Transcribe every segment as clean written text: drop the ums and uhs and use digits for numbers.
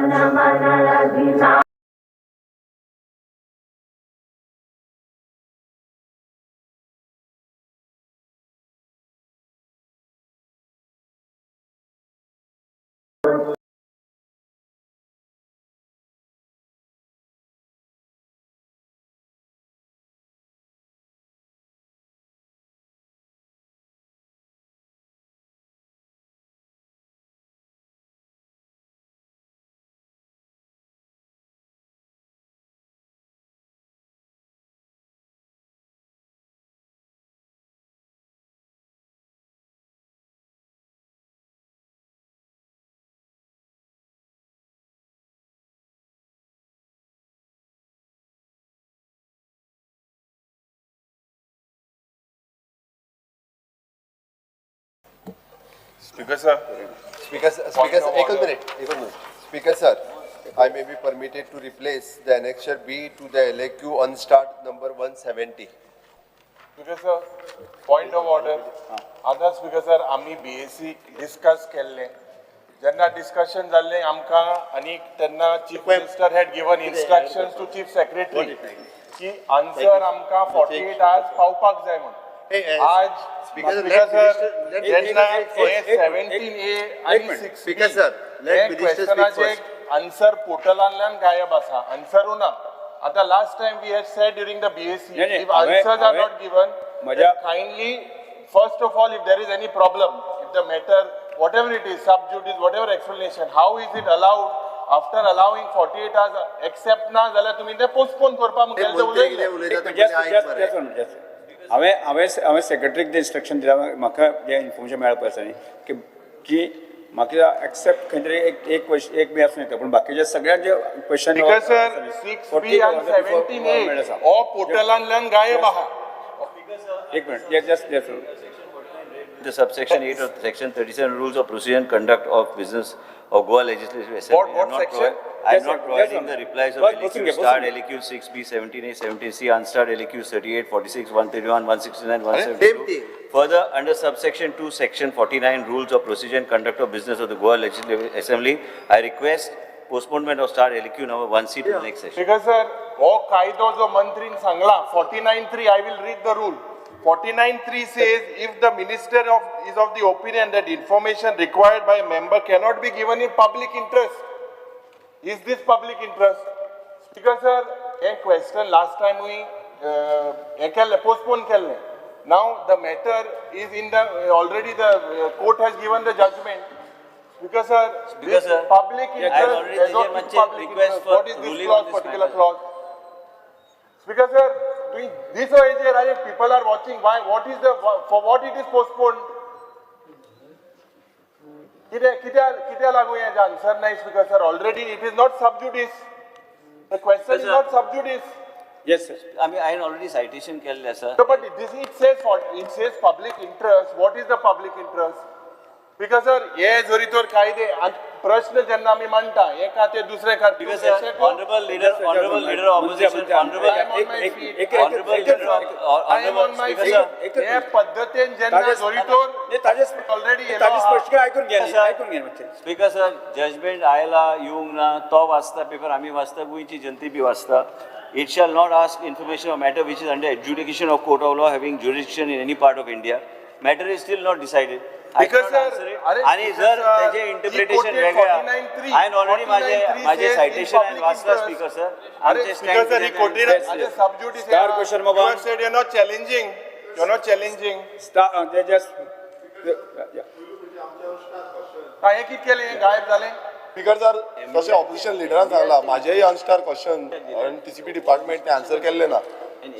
Gana Mana. Speaker sir. Speaker, Speaker, एक minute, एक minute. Speaker sir, I may be permitted to replace the annexure B to the LAQ unstarred number 170. Speaker sir, point of order. आतां speaker sir, आमी BAC discuss केल्ले, जेन्ना discussion जाल्लें आमकां आनी तेन्ना chief minister had given instructions to chief secretary की answer आमकां 48 आवर्स पावपाक जाय म्हणून. आज Speaker sir, speaker let sir, minister- let जेन्ना minister speak हे first. 17A आनी minute. 6 Speaker sir, let minister speak first. Answer पोर्टलांतल्यान गायब आसा, आन्सरू ना. आतां last time we had said during the BAC, नाही, नाही, if answers are not given, म्हज्या- kindly, first of all, if there is any problem, if the matter, whatever it is, sub judice, whatever explanation, how is it allowed after allowing 48 hours accept ना जाल्यार तुम्ही ते postpone करपा ते मुखेल ते मंत्री कितें उलयले. उलयता तें Just- पयलीं आयक just- मरे. just one minute, just. हांवें हांवें हांवें सेक्रेटरीक जें इन्स्ट्रक्शन दिलां, म्हाका जें इन्फॉर्मेशन मेळ्ळां पळय आसा न्ही की की म्हाका एक्सेप्ट खंय तरी एक एक क्वेश्चन एक बी आसूं येता, पूण बाकीचे सगळ्यांचे question Because sir, 6B and 17A हो पोर्टलांतल्यान गायब आहा. एक minute, just just The subsection 8 of section 37 Rules of Procedure and Conduct of Business of Goa Legislative Assembly. What section? I am Yes, not sir. Yes, providing sir. the replies of Bas, LAQ, बसून घे, starred बसून घे. LAQ 6B, 17A, 17C, unstarred LAQ 38, 46, 131, 169, 172. Same thing. Further, under subsection 2, section 49 Rules of Procedure and Conduct of Business of the Goa Legislative Assembly, I request postponement of starred LAQ number 1C to the next session. Because sir, हो कायदो जो मंत्रीन सांगला 49(3), I will read the rule. 49(3) says if the minister of is of the opinion that information required by a member cannot be given in public interest. Is this public interest? Speaker sir, hey question last time we हें केल्लें, postpone केल्लें. Now the matter is in the already the court has given the judgment. Speaker sir, Speaker this sir, public I interest, already there's no ताजेर मातशें public request interest. for What is this ruling clause, on this particular matter. clause? Speaker sir, doing this way, people are watching. Why? What is the for what it is postponed? कित्या कित्या कित्या लागू हें answer नाही speaker sir. Already it is not sub judice. The question is Sir. Not sub judice. Yes sir. I mean, I already citation केल्लें आसा. No, but this it says for it says public interest. What is the public interest? Because sir, हे जरी तर कायदे आनी प्रश्न जेन्ना आमी मांडटा एका ते दुसरे खातीर Because sir, honorable leader, honorable leader of opposition, honorable, I'm on my feet. honorable leader of, I am on honorable my speaker feet. sir. हे पद्दतीन जेन्ना जरी तर already ताजें स्पश्टीकरण आयकून घे Sir. आयकून घे मातशें. स्पीकर सर, जजमेंट आयला येवंक ना, तो वाचता पेपर, आमी वाचता, गोंयची जनते बी वाचता. It shall not ask information of matter which is under adjudication of court of law having jurisdiction in any part of India. Matter is still not decided. Because sir, अरे आणि speaker जर sir, त्याचे he interpretation quoted वेगळे 49(3), हांवें already माझे 49(3) माझे says in citation हांवें public वाचला interest. Speaker sir. अरे आमचे speaker sir, he stand quoted Yes, अरे yes. sub judice Star question बाबा. You have said you're not challenging. You're not challenging. Just हा, हे कित केलें गायब जालें. स्पीकर सर, तशें ऑपोजिशन लिडरान सांगला, म्हाजेय अनस्टार क्वेश्चन आनी टीसीपी डिपार्टमेंट ते आन्सर केल्ले ना.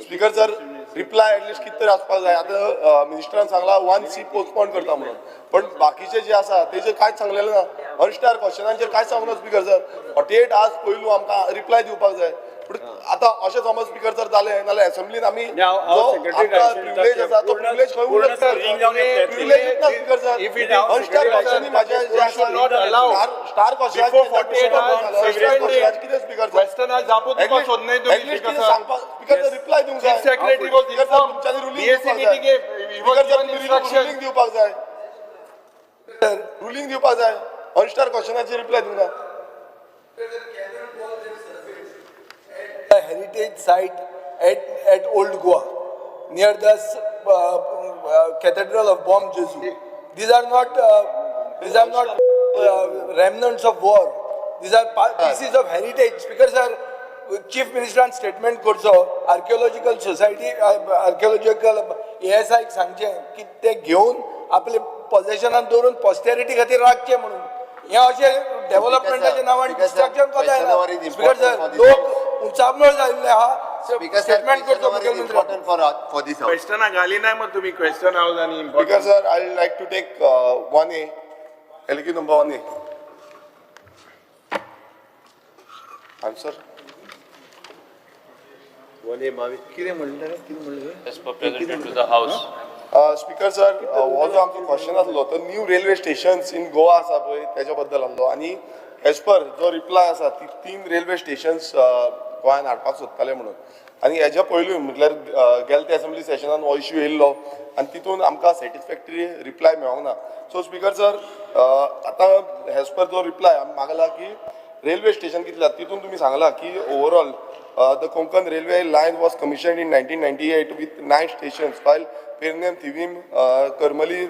स्पीकर सर, रिप्लाय एटलिस्ट कितें तरी आसपाक जाय. आतां मिनिस्टरान सांगला 1C postpone करता म्हणून, पण बाकीचे जे आसा तेजेर कांयच सांगलेलें ना. अनस्टार क्वेश्चनांचेर कांयच सांगना स्पीकर सर. 48 आवर्स पयलू आमकां रिप्लाय दिवपाक जाय. पूण आतां अशें समज स्पीकर सर जालें नाल्यार असेंब्लीन आमी नाही, हांव- हांव जो secretary आमकां direction privilege दिता, आसा तो पूर्ण- प्रिविलेज खंय पूर्ण उरत screening जावन येतलें. प्रिविलेज ना speaker sir. If it is- unstarred क्वेश्चनी म्हाजे जे We should not allow. Star Before 48 hours, suspend it. कितें स्पीकर सर? क्वेश्चन आज जापो तुका सोदनाय तुम्ही At least speaker कितें सर. सांगपाक स्पीकर सर रिप्लाय दिवंक जाय. Chief Secretary was speaker sir, informed. तुमच्यांनी रुलींग BSc दिवपाक meeting जाय. he was speaker sir, given तुम्ही instruction. Ruling दिवपाक जाय, रुलींग दिवपाक जाय. अनस्टार क्वेश्चनाचेर रिप्लाय दिवंक ना. The heritage site at Old Goa, near the Cathedral of Bom Jesu. These are not remnants of war. These are pieces of heritage. Speaker sir, Chief Ministeran statement करचो, archaeological society, archaeological एएसआयक सांगचें की ते घेवन आपले पॉझेशनान दवरून पॉस्टेरिटी खातीर राखचें म्हणून. हें अशें डेव्हलपमेंटाच्या नांवान डिस्ट्रक्शन कोता येना. स्पीकर सर, लोक उचांबळ जाल्ले आहा. स्पीकर सर, स्टेटमेंट करचो मुखेलमंत्री. Important for this house. क्वेश्चना घाली नाही मग तुम्ही क्वेश्चन हाऊस आणि Speaker sir, I like to take 1A, LQ number 1A. Answer. As per presented to the House. Speaker sir, हो जो आमचो क्वेश्चन आसलो तो new railway stations in Goa आसा पळय तेच्या बद्दल आसलो आनी एज पर जो रिप्लाय आसा ती 3 रेल्वे स्टेशन्स गोंयान हाडपाक सोदताले म्हणून. आनी हेज्या पयलूय म्हटल्यार गेले ते असेंब्ली सेशनान हो इश्यू येयल्लो आनी तितून आमकां सॅटिस्फॅक्टरी रिप्लाय मेळोंक ना. सो स्पीकर सर, आतां एज पर जो रिप्लाय आमी मागला की रेल्वे स्टेशन कितले आसा तितून तुमी सांगला की overall the Konkan railway line was commissioned in 1998 with 9 stations while Pernem, Thivim, Karmali,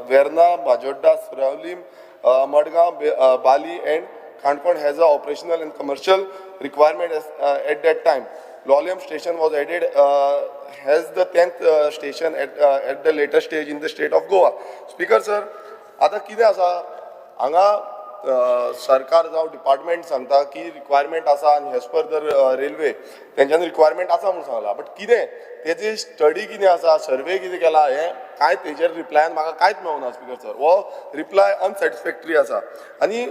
Verna, Majorda, Seraulim, Madgaon, Bali and Canacona has a operational and commercial requirement at that time. Loliem station was added as the 10th station at the later stage in the state of Goa. Speaker sir, आता कितें आसा हांगा सरकार जावं department सांगता की requirement आसा आनी एज पर the railway तेंच्यांनी रिक्वायरमेंट आसा म्हणून सांगला, बट कितें तेजी स्टडी कितें आसा, सर्वे कितें केला, हें कांय तेजेर रिप्लायान म्हाका कांयच मेळना. स्पीकर सर, हो रिप्लाय अनसॅटिस्फॅक्टरी आसा. आनी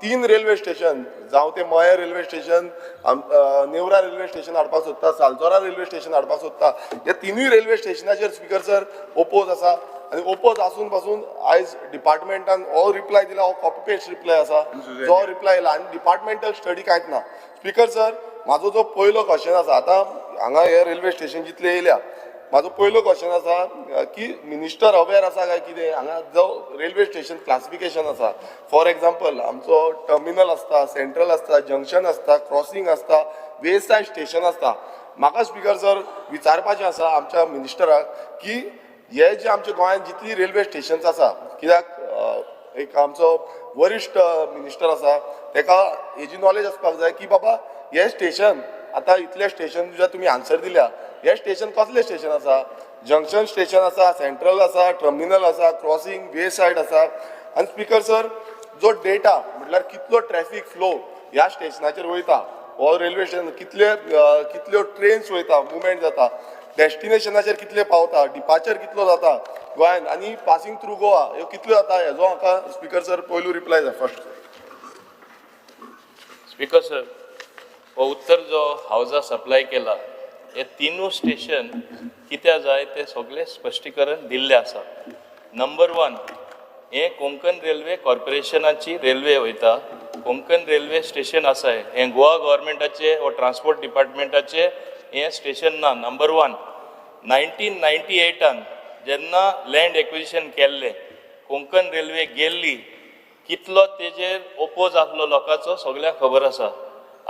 3 रेल्वे स्टेशन जावं ते मये railway station, Neora railway station हाडपाक सोदता, सालजोरा रेल्वे स्टेशन हाडपाक सोदता, ह्या तिनूय रेल्वे स्टेशनाचेर स्पीकर सर ओपोज आसा. आनी ओपोज आसून पासून आयज डिपार्टमेंटान हो रिप्लाय दिला, हो कॉपी पेस्ट रिप्लाय आसा जो रिप्लाय येयला आनी डिपार्टमेंटल स्टडी कांयच ना. स्पीकर सर, म्हाजो जो पयलो क्वेश्चन आसा, आतां हांगा हे रेल्वे स्टेशन जितले येयल्या, म्हाजो पयलो क्वेश्चन आसा की मिनिस्टर अवेर आसा काय कितें हांगा जो रेल्वे स्टेशन क्लासिफिकेशन आसा, फॉर एग्जाम्पल आमचो टर्मिनल आसता, सेंट्रल आसता, जंक्शन आसता, क्रॉसिंग आसता, वे सायड स्टेशन आसता. म्हाका स्पीकर सर विचारपाचें आसा आमच्या मिनिस्टराक की हे जे आमच्या गोंयांत जितली रेल्वे स्टेशन्स आसा, कित्याक एक आमचो वरिश्ठ मिनिस्टर आसा तेका हेजी नॉलेज आसपाक जाय की बाबा हे स्टेशन आतां इतले स्टेशन जे तुमी आन्सर दिल्या, हे स्टेशन कसलें स्टेशन आसा, जंक्शन स्टेशन आसा, सेंट्रल आसा, टर्मिनल आसा, क्रॉसिंग, वे सायड आसा. आनी स्पीकर सर, जो डेटा म्हटल्यार कितलो ट्रॅफीक फ्लो ह्या स्टेशनाचेर वयता, हो रेल्वे स्टेशन कितले कितल्यो ट्रेन्स वयता, मुवमेंट जाता, डेस्टिनेशनाचेर कितले पावता, डिपार्चर कितलो जाता गोंयान आनी पासिंग थ्रू गोवा ह्यो कितल्यो जाता, हेजो म्हाका स्पीकर सर पयलू रिप्लाय जाय फर्स्ट. स्पीकर सर, हो उत्तर जो हावजा सप्लाय केला हे तिनूय स्टेशन कित्याक जाय ते सगळें स्पश्टीकरण दिल्लें आसा. नंबर 1, हें कोंकण रेल्वे कॉर्पोरेशनाची रेल्वे वयता, कोंकण रेल्वे स्टेशन आसा हें गोवा गव्हर्मेंटाचें वा ट्रान्सपोर्ट डिपार्टमेंटाचें हें स्टेशन ना. नंबर 1, 1998 जेन्ना लँड एक्विजिशन केल्लें, कोंकण रेल्वे गेल्ली, कितलो तेजेर ओपोज आसलो लोकांचो सगळ्यांक खबर आसा.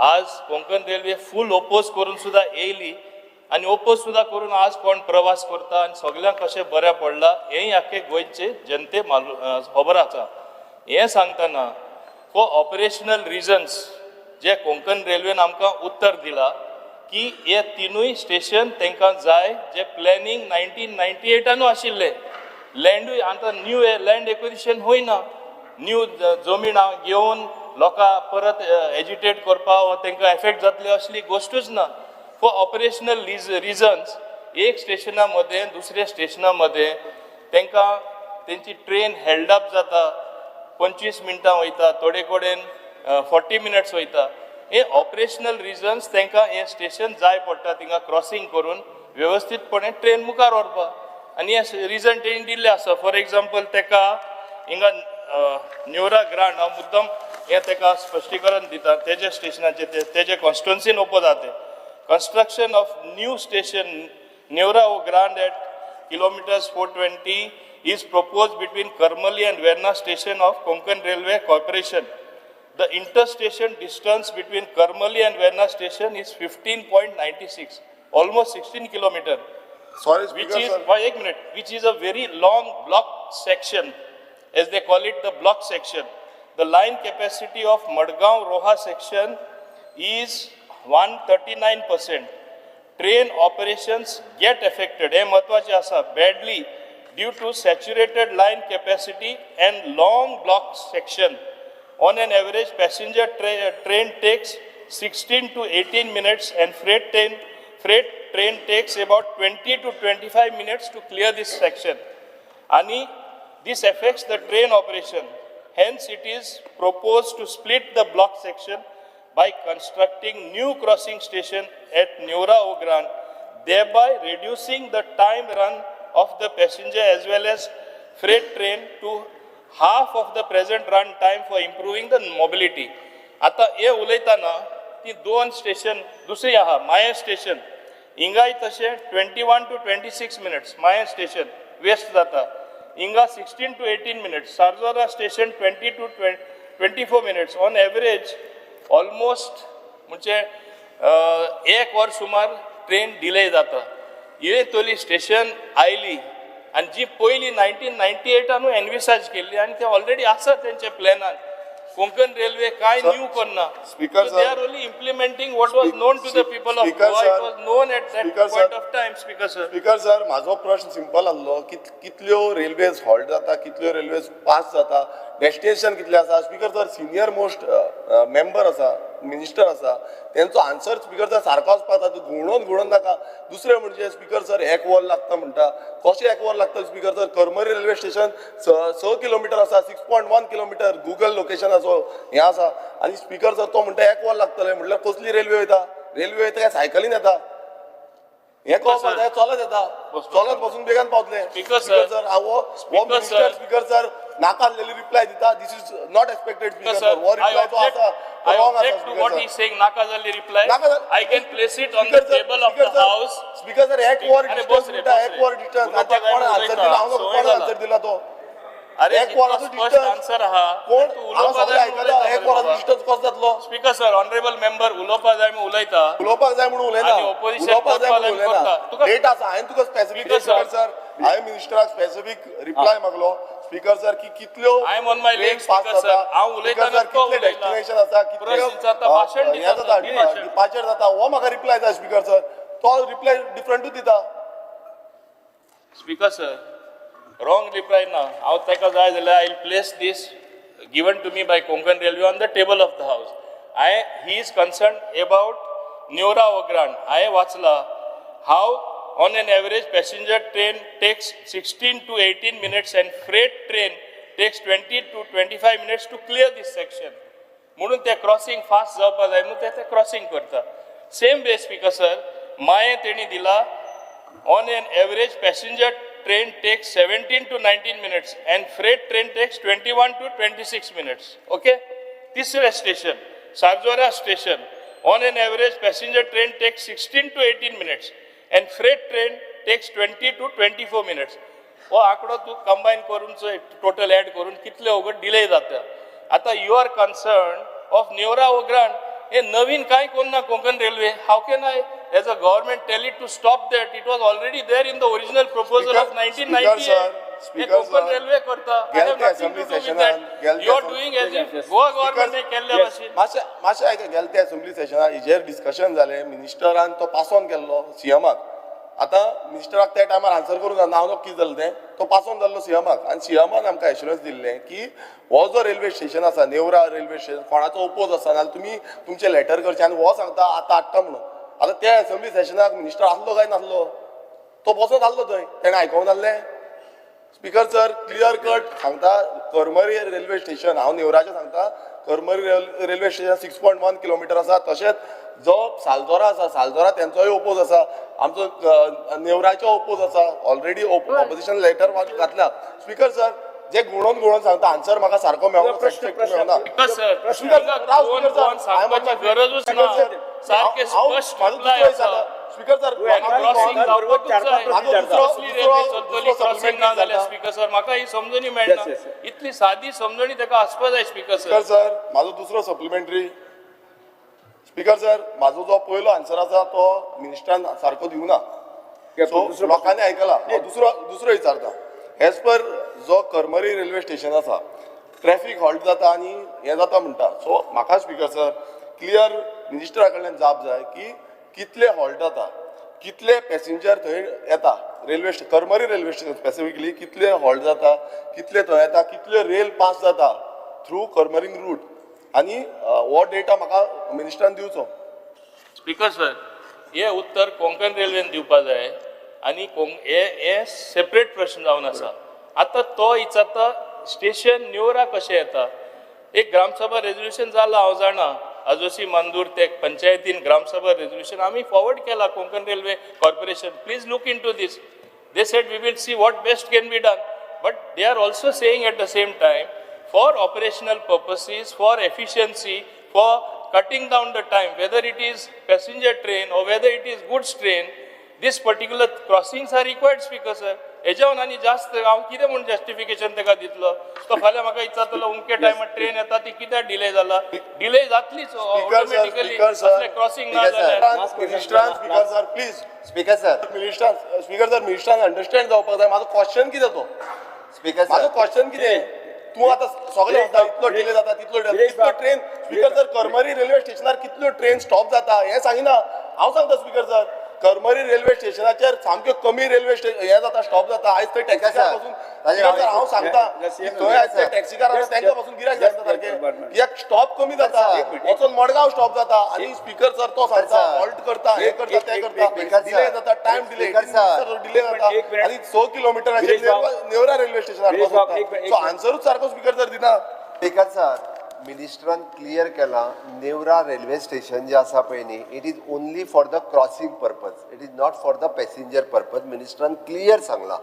आज कोंकण रेल्वे फूल ओपोज करून सुद्दां येयली आनी ओपोज सुद्दां करून आज कोण प्रवास करता आनी सगळ्यांक कशें बऱ्या पडलां हेंय आख्खे गोंयचे जनते मालू खबर आसा. हें सांगतना फॉर ऑपरेशनल रिजन्स जे कोंकण रेल्वेन आमकां उत्तर दिलां की हे तिनूय स्टेशन तांकां जाय जे प्लॅनिंग 1998 आशिल्लें. लँडूय आतां न्यू लँड एक्विजिशन होयना, न्यू जमीन घेवन लोकां परत एजिटेट करपा वा तांकां एफेक्ट जातले असली गोश्टूच ना. फॉर ऑपरेशनल रिजन्स एक स्टेशना मदें दुसऱ्या स्टेशना मदें तांकां तेंची ट्रेन हेल्ड अप जाता, 25 मिनटां वयता, थोडे कडेन 40 मिनट्स वयता. हे ऑपरेशनल रिजन्स तांकां हें स्टेशन जाय पडटा, थिंगा क्रॉसिंग करून वेवस्थीतपणे ट्रेन मुखार व्हरपाक. आनी हे रिजन तेणी दिल्लें आसा. फॉर एग्जाम्पल ताका हिंगा न्योरा ग्रांड हांव मुद्दम हें ताका स्पश्टीकरण दिता, तेजे स्टेशनाचेर तेजे कॉन्स्टिट्युन्सीन ओपोज जाता तें. Construction of new station Neora o Grande at kilometers 420 is proposed between Karmali and Verna station of Konkan Railway Corporation. The inter-station distance between Karmali and Verna station is 15.96, almost 16 kilometer, Sorry which speaker is, sir. why, एक minute, which is a very long block section, as they call it, the block section. The line capacity of Madgaon Roha section is 139%. Train operations get affected, हे महत्वाचे आसा, badly due to saturated line capacity and long block section. On an average, passenger train takes 16 to 18 minutes and freight train takes about 20 to 25 minutes to clear this section. आणि this affects the train operation. Hence, it is proposed to split the block section by constructing new crossing station at Neora Ogran, thereby reducing the time run of the passenger as well as freight train to half of the present run time for improving the mobility. आता हे उलयतना ती दोन station दुसरी आहा माया station, हिंगाय तशें 21 to 26 minutes Mayem station waste जाता. हिंगा 16 to 18 minutes, Sarjora station 20 to 24 minutes on average. Almost म्हणजे एक वर सुमार ट्रेन डिले जाता. ही तोली स्टेशन आयली आनी जी पयली 1998आनू एनविसाज केल्ली आनी ते ऑलरेडी आसा तेंच्या प्लॅनान. कोंकण रेल्वे काय न्यू करना. Speaker, They sir. Are only implementing what was known to the people of Speaker, Goa. sir. It was known at that Speaker, sir. Point of time, speaker sir. Speaker sir, म्हाजो प्रश्न simple आसलो की कितल्यो railways halt जाता, कितल्यो railways pass जाता, destination कितले आसा. Speaker sir, senior most member आसा, मिनिस्टर आसा, तेंचो आन्सर स्पीकर सर सारको वचपाक जाय. तूं घुंवडोवन घुंवडोवन नाका. दुसरें म्हणजे स्पीकर सर, एक वर लागता म्हणटा, कशें एक वर लागता? Speaker sir, Karmali railway station 6 kilometre आसा, 6.1 kilometer Google लोकेशनाचो हें आसा. आनी स्पीकर सर, तो म्हणटा एक वर लागतलें म्हटल्यार कसली रेल्वे वयता? रेल्वे वयता काय सायकलीन येता हें कळपाक जाय. चलत येता, चलत बसून बेगान पावतले. Speaker, sir. Sir, हो Speaker, minister sir. Speaker sir, नाका आसलेली रिप्लाय दिता. This is not expected, speaker sir. हो I reply तो object, आसा I wrong आसा. object to what he is saying, नाका जाल्ली reply. नाका I can place it on the table of the house. Speaker sir, एक वर अरे डिस्टन्स बस रे, म्हणटा, बस एक रे. वर डिस्टन्स उलोवपाक कोण जाय आन्सर उलयता. दिला? हांव संवय कोण जाला. आन्सर दिला तो? अरे, एक वराचो स्पश्ट डिस्टन्स आन्सर आहा. कोण तूं हांव उलोवपाक सगळें जाय आयकता. म्हणून एक उलयता वराचो बाबा. डिस्टन्स कसो जातलो? स्पीकर सर, ऑनरेबल मेंबर उलोवपाक जाय म्हणून उलयता. उलोवपाक जाय म्हणून उलयना. आनी opposition उलोवपाक जाय करपाक म्हणून जाय उलयना. करता. तुका- डेट आसा. हांवें तुका specific Speaker, sir. Speaker sir, हांवें मिनिस्टराक स्पेसिफीक रिप्लाय मागलो स्पीकर सर, की कितल्यो I am on my train legs, pass Speaker, sir. जाता. हांव स्पीकर उलयतना सर, तो कितले उलयला. डेस्टिनेशन आसा, कितल्यो प्रश्न विचारता, भाशण हें दिता, जाता, sir, भाशण. डिपार्चर जाता, हो म्हाका रिप्लाय जाय स्पीकर सर. तो रिप्लाय डिफरंटूच दिता. स्पीकर सर, रॉंग रिप्लाय ना. हांव ताका जाय जाल्यार I place this given to me by Konkan Railway on the table of the house. I he is concern about Neora Wagrand. हांवें वाचला how on an average passenger train takes 16 to 18 minutes and freight train takes 20 to 25 minutes to clear this section. म्हणून ते crossing fast जावपा जाय म्हणून ते ते crossing करता. सेम वे स्पीकर सर, मायें तेणी दिला, on an average passenger train takes 17 to 19 minutes and freight train takes 21 to 26 minutes. Okay, तिसरे station, Sarjora station, on an average passenger train takes 16 to 18 minutes and freight train takes 20 to 24 minutes. हो आंकडो तूं combine करून total add करून कितले वगत delay जाता. आतां you are concern of Neora Wagrand. हे नवीन कांय कोन्ना Konkan railway. How can I as a government tell it to stop that? It was already there in the original proposal of nineteen Speaker, ninety. sir, Speaker, Konkan sir, railway करता. गेलते assembly session-आन, गेलते you are doing as if Goa government केल्ल्या भाशेन. मातशें मातशें आयका, गेले ते assembly सेशनार हेजेर डिस्कशन जालें. मिनिस्टरान तो पास ऑन केल्लो सीएमाक. आतां मिनिस्टराक त्या टायमार आन्सर करूंक जायना. हांव कितें जालें तें, तो पास ऑन जाल्लो सीएमाक आनी सीएमान आमकां एश्युरन्स दिल्लें की हो जो रेल्वे स्टेशन आसा, नेवरा रेल्वे स्टेशन, कोणाचो ओपोज आसा नाल्यार तुमी तुमचें लेटर करचें. आनी हो सांगता आतां हाडटा म्हणून. आतां त्या असेंब्ली सेशनाक मिनिस्टर आसलो काय नासलो? तो बसोन आसलो थंय, तेणें आयकोंक नासलें? स्पीकर सर, क्लियर कट सांगता, करमरी रेल्वे स्टेशन, हांव नेवराचें सांगता, करमरी railway station 6.1 kilometer आसा. तशेंच जो सालदोरा आसा, सालदोरा तेंचोय ओपोज आसा, आमचो नेवराचो ओपोज आसा. ऑलरेडी ऑपोजिशन लेटर घातल्या. स्पीकर सर, जे घुंवडोवन घुंवडोवन सांगता, आन्सर म्हाका सारको मेळना. प्रश्न- प्रश्न- मेळना. स्पीकर सर, स्पीकर सर, राव, गोवन स्पीकर सर, गोवन सांगपाची गरजूच ना. सारखे स्पश्ट म्हाजो रिप्लाय दुसरो आसा. स्पीकर सर, क्रॉसिंग जावपाकूच जाय. माझो दुसरो कसली रेल्वे चलतली दुसरो क्रॉसिंग ना supplementary जाल्यार जाता. स्पीकर सर, म्हाका ही समजणी मेळना. Yes, yes, sir. इतली सादी समजणी ताका आसपा जाय स्पीकर सर. स्पीकर सर, माझो दुसरो सप्लिमेंटरी. स्पीकर सर, माझो जो पयलो आन्सर आसा तो मिनिस्टरान सारको दिवना, सो दुसरो लोकांनी आयकला. हांव दुसरो दुसरो विचारता. एज पर जो करमरी रेल्वे स्टेशन आसा, ट्रॅफिक हॉल्ट जाता आनी हें जाता म्हणटा. सो म्हाका स्पीकर सर क्लियर मिनिस्टरा कडल्यान जाप जाय की कितले हॉल्ट जाता, कितले पॅसेंजर थंय येता, railway Karmari railway station specifically कितले हॉल्ट जाता, कितले थंय येता, कितले रेल पास जाता थ्रू करमरींग रूट, आनी हो डेटा म्हाका मिनिस्टरान दिवचो. स्पीकर सर, हे उत्तर कोंकण रेल्वेन दिवपा जाय आनी हे हे सेपरेट प्रश्न जावन आसा. आतां तो विचारता स्टेशन नेवरा कशें येता. एक ग्रामसभा रेजोल्युशन जाला, हांव जाणा, आजोसी मांदूर ते पंचायतीन ग्रामसभा रेजोल्युशन आमी फॉरवर्ड केला Konkan railway corporation. Please look into this. They said we will see what best can be done, but they are also saying at the same time, for operational purposes, for efficiency, for cutting down the time, whether it is passenger train or whether it is goods train, this particular crossings are required, Speaker sir. हेज्यावन आनी जास्त हांव कितें म्हूण justification ताका दितलो? तो फाल्यां म्हाका विचारतलो उमके टायमार ट्रेन येता ती कित्याक डिले जाला? डिले जातलीच sir, automatically Speaker sir. असले क्रॉसिंग ना Speaker sir. जाल्यार. मिनिस्टरान, speaker sir, please. Speaker sir, मिनिस्टरान, speaker sir, मिनिस्टरान अंडरस्टँड जावपाक जाय म्हाजो क्वेश्चन कितें तो. स्पीकर म्हाजो सर, क्वेश्चन कितें, तूं आतां सगळें सांगता इतलो डिले जाता तितलो डिले, कितलो train, speaker sir, Karmari railway स्टेशनार कितल्यो ट्रेन स्टॉप जाता हें सांगिना. हांव सांगता स्पीकर सर, करमरी रेल्वे स्टेशनाचेर सामक्यो कमी रेल्वे हें जाता, स्टॉप जाता. आयज थंय टॅक्सीकार पासून, स्पीकर सर, हांव सांगता की थंय आयज ते टॅक्सीकार आसा तांकां पासून गिरायक जायना सारकें, कित्याक स्टॉप कमी जाता, वचून मडगांव स्टॉप जाता. आनी स्पीकर सर तो सांगता हॉल्ट करता, हें करता, तें करता, डिले जाता, टायम डिले डिले जाता आनी 6 किलोमिटराचेर नेवरा रेल्वे स्टेशन हाडपाक सोदता. सो आन्सरूच सारको स्पीकर सर दिना. स्पीकर सर, मिनिस्टरान क्लियर केलां, नेवरा रेल्वे स्टेशन जें आसा पळय न्ही, it is only for the crossing purpose, it is not for the passenger purpose. मिनिस्टरान clear सांगलां,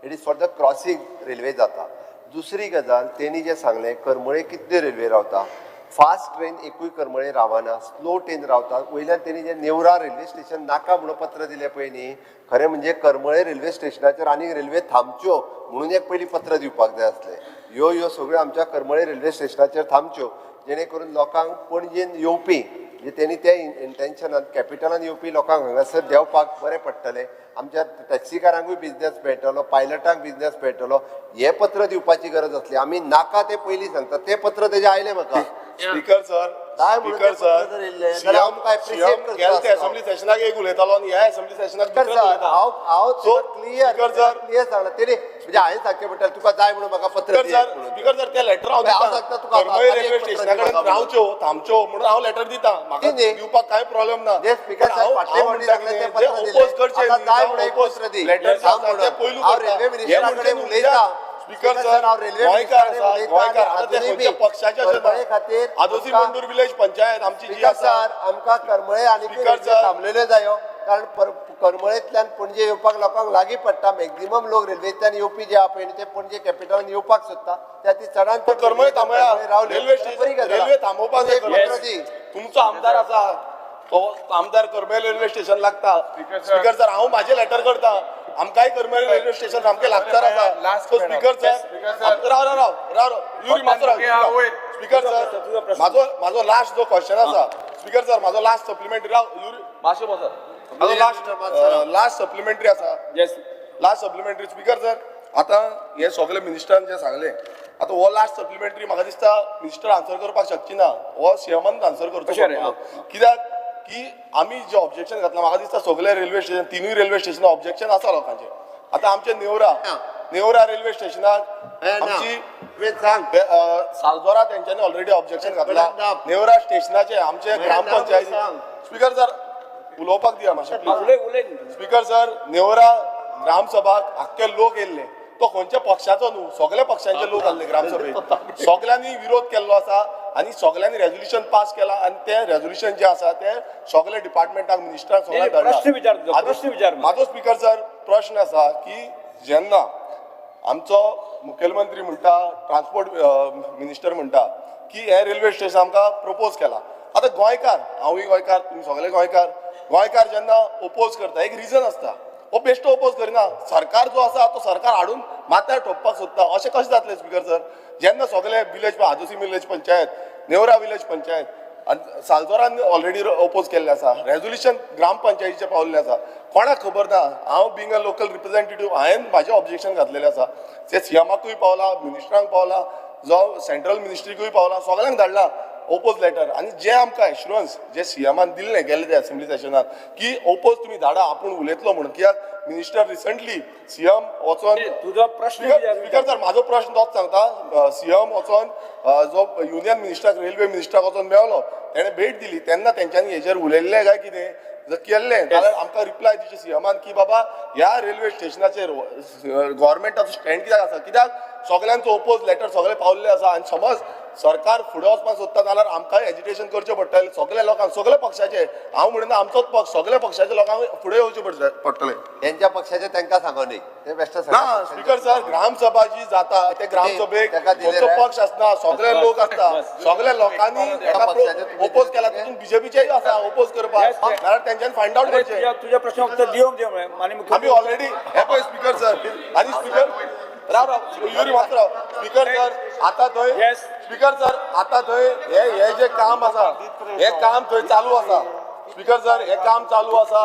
it is for the crossing railway जाता. दुसरी गजाल तेणी जें सांगलें, करमळे कितल्यो रेल्वे रावता, फास्ट ट्रेन एकूय करमळे रावना, स्लो ट्रेन रावता. वयल्यान तेणी जें नेवरा रेल्वे स्टेशन नाका म्हणून पत्र दिलें पळय न्ही, खरें म्हणजे करमळे रेल्वे स्टेशनाचेर आनीक रेल्वे थांबच्यो म्हणून एक पयलीं पत्र दिवपाक जाय आसलें. ह्यो ह्यो सगळ्यो आमच्या करमळे रेल्वे स्टेशनाचेर थांबच्यो, जेणे करून लोकांक पणजेन येवपी, म्हणजे तेणी त्या इंटेन्शनान कॅपिटलान येवपी लोकांक हांगासर देंवपाक बरें पडटलें, आमच्या टॅक्सीकारांकूय बिजनेस मेळटलो, पायलटांक बिजनेस मेळटलो. हें पत्र दिवपाची गरज आसली. आमी नाका तें पयलीं सांगता, तें पत्र तेजें आयलें म्हाका. स्पीकर सर, काय म्हणून स्पीकर ते पत्र सर, जर येयल्लें जाल्यार आमकां सीएम appreciate करचो गेले ते आसलो. असेंब्ली सेशनाक एक उलयतालो आनी ह्या असेंब्ली सेशनाक स्पीकर दुसरें सर, उलयता. हांव हांव So, clear speaker sir, clear सांगला तेणी, म्हणजे हांवें सांगचें पडटलें तुका जाय म्हणून म्हाका पत्र स्पीकर दी सर, म्हणून. स्पीकर सर, ते लेटर हांव हांव दिता. सांगता तुका, करमळी आतां रेल्वे एक पत्र स्टेशना कडेन दी म्हाका. रावच्यो, थांबच्यो म्हणून हांव लेटर दिता, म्हाका दी न्ही. दिवपाक कांय प्रॉब्लेम ना. जे स्पीकर पण साहेब हांव फाटले हांव फावटी म्हणटा सांगलें कितें, तें जे पत्र ओपोज दिलें. करचे आतां न्ही, जाय जावं म्हणून एक ओपोज पत्र दी. लेटर जे हांव आसा ते म्हणून. पयलू हांव करता. रेल्वे हे मिनिस्टरा म्हणचे कडेन न्हू, उलयता. स्पीकर सर, सर, हांव रेल्वे गोंयकार मिनिस्टरा आसा, कडेन उलयता गोंयकार आनी आतां ते अजुनूय खंयच्या बी पक्षाचे अशें करमळे ना. खातीर आदोसी आमकां मंदूर विलेज पंचायत आमची जी स्पीकर आसा, सर, आमकां करमळे आनी स्पीकर सर. थांबलेल्यो जायो, कारण करमळेंतल्यान पणजे येवपाक लोकांक लागीं पडटा. मॅक्झिमम लोक रेल्वेंतल्यान येवपी जे आहा पळय न्ही, ते पणजे कॅपिटलान येवपाक सोदता. त्या खातीर चडान चड करमळे थांबया, रावल्यो रेल्वे जाल्यार बरी स्टेशन गजाल. रेल्वे थांबोवपाक जाय एक करमळे. पत्र दी. तुमचो आमदार आसा तो आमदार करमळे रेल्वे स्टेशन लागता. Speaker sir. स्पीकर सर, हांव म्हाजें लेटर करता, आमकांय करमळे रेल्वे स्टेशन सामकें लागसार आसा. Last so speaker sir, speaker sir. राव राव राव राव राव युरी मातसो राव, युरी राव. वयर. स्पीकर सर, म्हाजो म्हाजो लास्ट जो क्वेश्चन आसा स्पीकर सर, म्हाजो लास्ट सप्लिमेंटरी, राव युरी मातशें बसा, म्हाजो लास्ट लास्ट सप्लिमेंटरी आसा. Yes. Last supplementary speaker sir, आतां हे सगळे मिनिस्टरान जे सांगलें, आतां हो लास्ट सप्लिमेंटरी म्हाका दिसता मिनिस्टर आन्सर करपाक शकची ना, हो सीएमान आन्सर करचो अशें रे, पडटलो. कित्याक की आमी जे ऑब्जेक्शन घातलां, म्हाका दिसता सगळे रेल्वे स्टेशन, तिनूय रेल्वे स्टेशनां ऑब्जेक्शन आसा लोकांचें. आतां आमचे नेवरा, नेवरा रेल्वे स्टेशनाक आमची तुवें सांग. सालदोरा तेंच्यांनी ऑलरेडी ऑब्जेक्शन घातला ना. नेवरा स्टेशनाचे आमचे ग्रामपंचायती. सांग. स्पीकर सर, उलोवपाक दिया मातशें प्लीज. उलय उलय. स्पीकर सर, नेवरा ग्रामसभाक आख्खे लोक येयल्ले, तो खंयच्या पक्षाचो न्हू, सगळ्या पक्षांचे लोक आसले ग्रामसभेक, सगळ्यांनी विरोध केल्लो आसा आनी सगळ्यांनी रेजोल्युशन पास केला आनी तें रेजोल्युशन जें आसा तें सगळे डिपार्टमेंटाक, मिनिस्टराक सगळ्यांक नाही, प्रश्न विचार तुजो, धाडला. प्रश्न विचार. म्हाजो स्पीकर सर प्रश्न आसा की जेन्ना आमचो मुखेलमंत्री म्हणटा, ट्रान्सपोर्ट मिनिस्टर म्हणटा की हें रेल्वे स्टेशन आमकां प्रपोज केलां, आतां गोंयकार, हांवूय गोंयकार, तुमी सगळे गोंयकार, गोंयकार जेन्ना ओपोज करता एक रिजन आसता, हो बेश्टो ओपोज करिना. सरकार जो आसा तो सरकार हाडून माथ्यार ठोकपाक सोदता. अशें कशें जातलें स्पिकर सर? जेन्ना सगळे village, Hadoti village panchayat, Neora village panchayat आनी सालजोरान ऑलरेडी ओपोज केल्लें आसा, रेजोल्युशन ग्रामपंचायतीचें पावल्लें आसा, कोणाक खबर ना. हांव बींग अ लोकल रिप्रेझेंटेटिव्ह हांवें म्हाजें ऑब्जेक्शन घातलेलें आसा, तें सीएमाकूय पावला, मिनिस्टरांक पावला, जावं सेंट्रल मिनिस्ट्रीकूय पावला, सगळ्यांक धाडला ओपोज लेटर. आनी जे आमकां एश्युरन्स जे सीएमान दिल्लें गेल्ले ते असेंब्ली सेशनात की ओपोज तुमी धाडा, आपूण उलयतलो म्हणून, कित्याक मिनिस्टर रिसंटली सीएम वचोन तुजो प्रश्न कितें? स्पिकर सर, म्हाजो प्रश्न तोच सांगता, सीएम वचोन जो युनियन मिनिस्टराक, रेल्वे मिनिस्टराक वचोन मेवलो, तेणें भेट दिली, तेन्ना तेंच्यांनी हेजेर उलयल्लें काय कितें जर केल्लें जाल्यार आमकां रिप्लाय दिवचे सीएमान की बाबा ह्या रेल्वे स्टेशनाचेर गव्हर्मेंटाचो स्टँड कित्याक आसा, कित्याक सगळ्यांचो ओपोज लेटर सगळे पावल्ले आसा. आनी समज सरकार फुडें वचपाक सोदता जाल्यार आमकांय एजिटेशन करचें पडटलें सगल्या लोकांक, सगल्या पक्षाचे, हांव म्हणिना आमचोच पक्ष, सगल्या पक्षाच्या लोकांक फुडें येवचें पडटलें. तेंच्या पक्षाचे तांकां सांगो न्ही, ते बेश्टे. ना स्पिकर सर, ग्रामसभा जी जाता ते ग्रामसभेक ताका दिलें खंयचो रे? पक्ष आसना, सगळे लोक आसता, सगळे लोकांनी एका पक्षाचे तुमी ओपोज केला, तितून बीजेपीचेय आसा ओपोज करपाक, Yes, yes. नाल्यार तेंच्यांनी फायंड आउट अरे, करचें. तुझ्या प्रश्न उत्तर दिवंक दिवंक माननीय आमी मुख्यमंत्री. ऑलरेडी हे पळय स्पिकर सर, आनी स्पिकर राव राव युरी मात राव स्पिकर सर, आतां थंय Yes. Speaker sir, आतां थंय हे हे जे काम आसा, हे काम थंय चालू आसा स्पिकर सर, हे काम चालू आसा,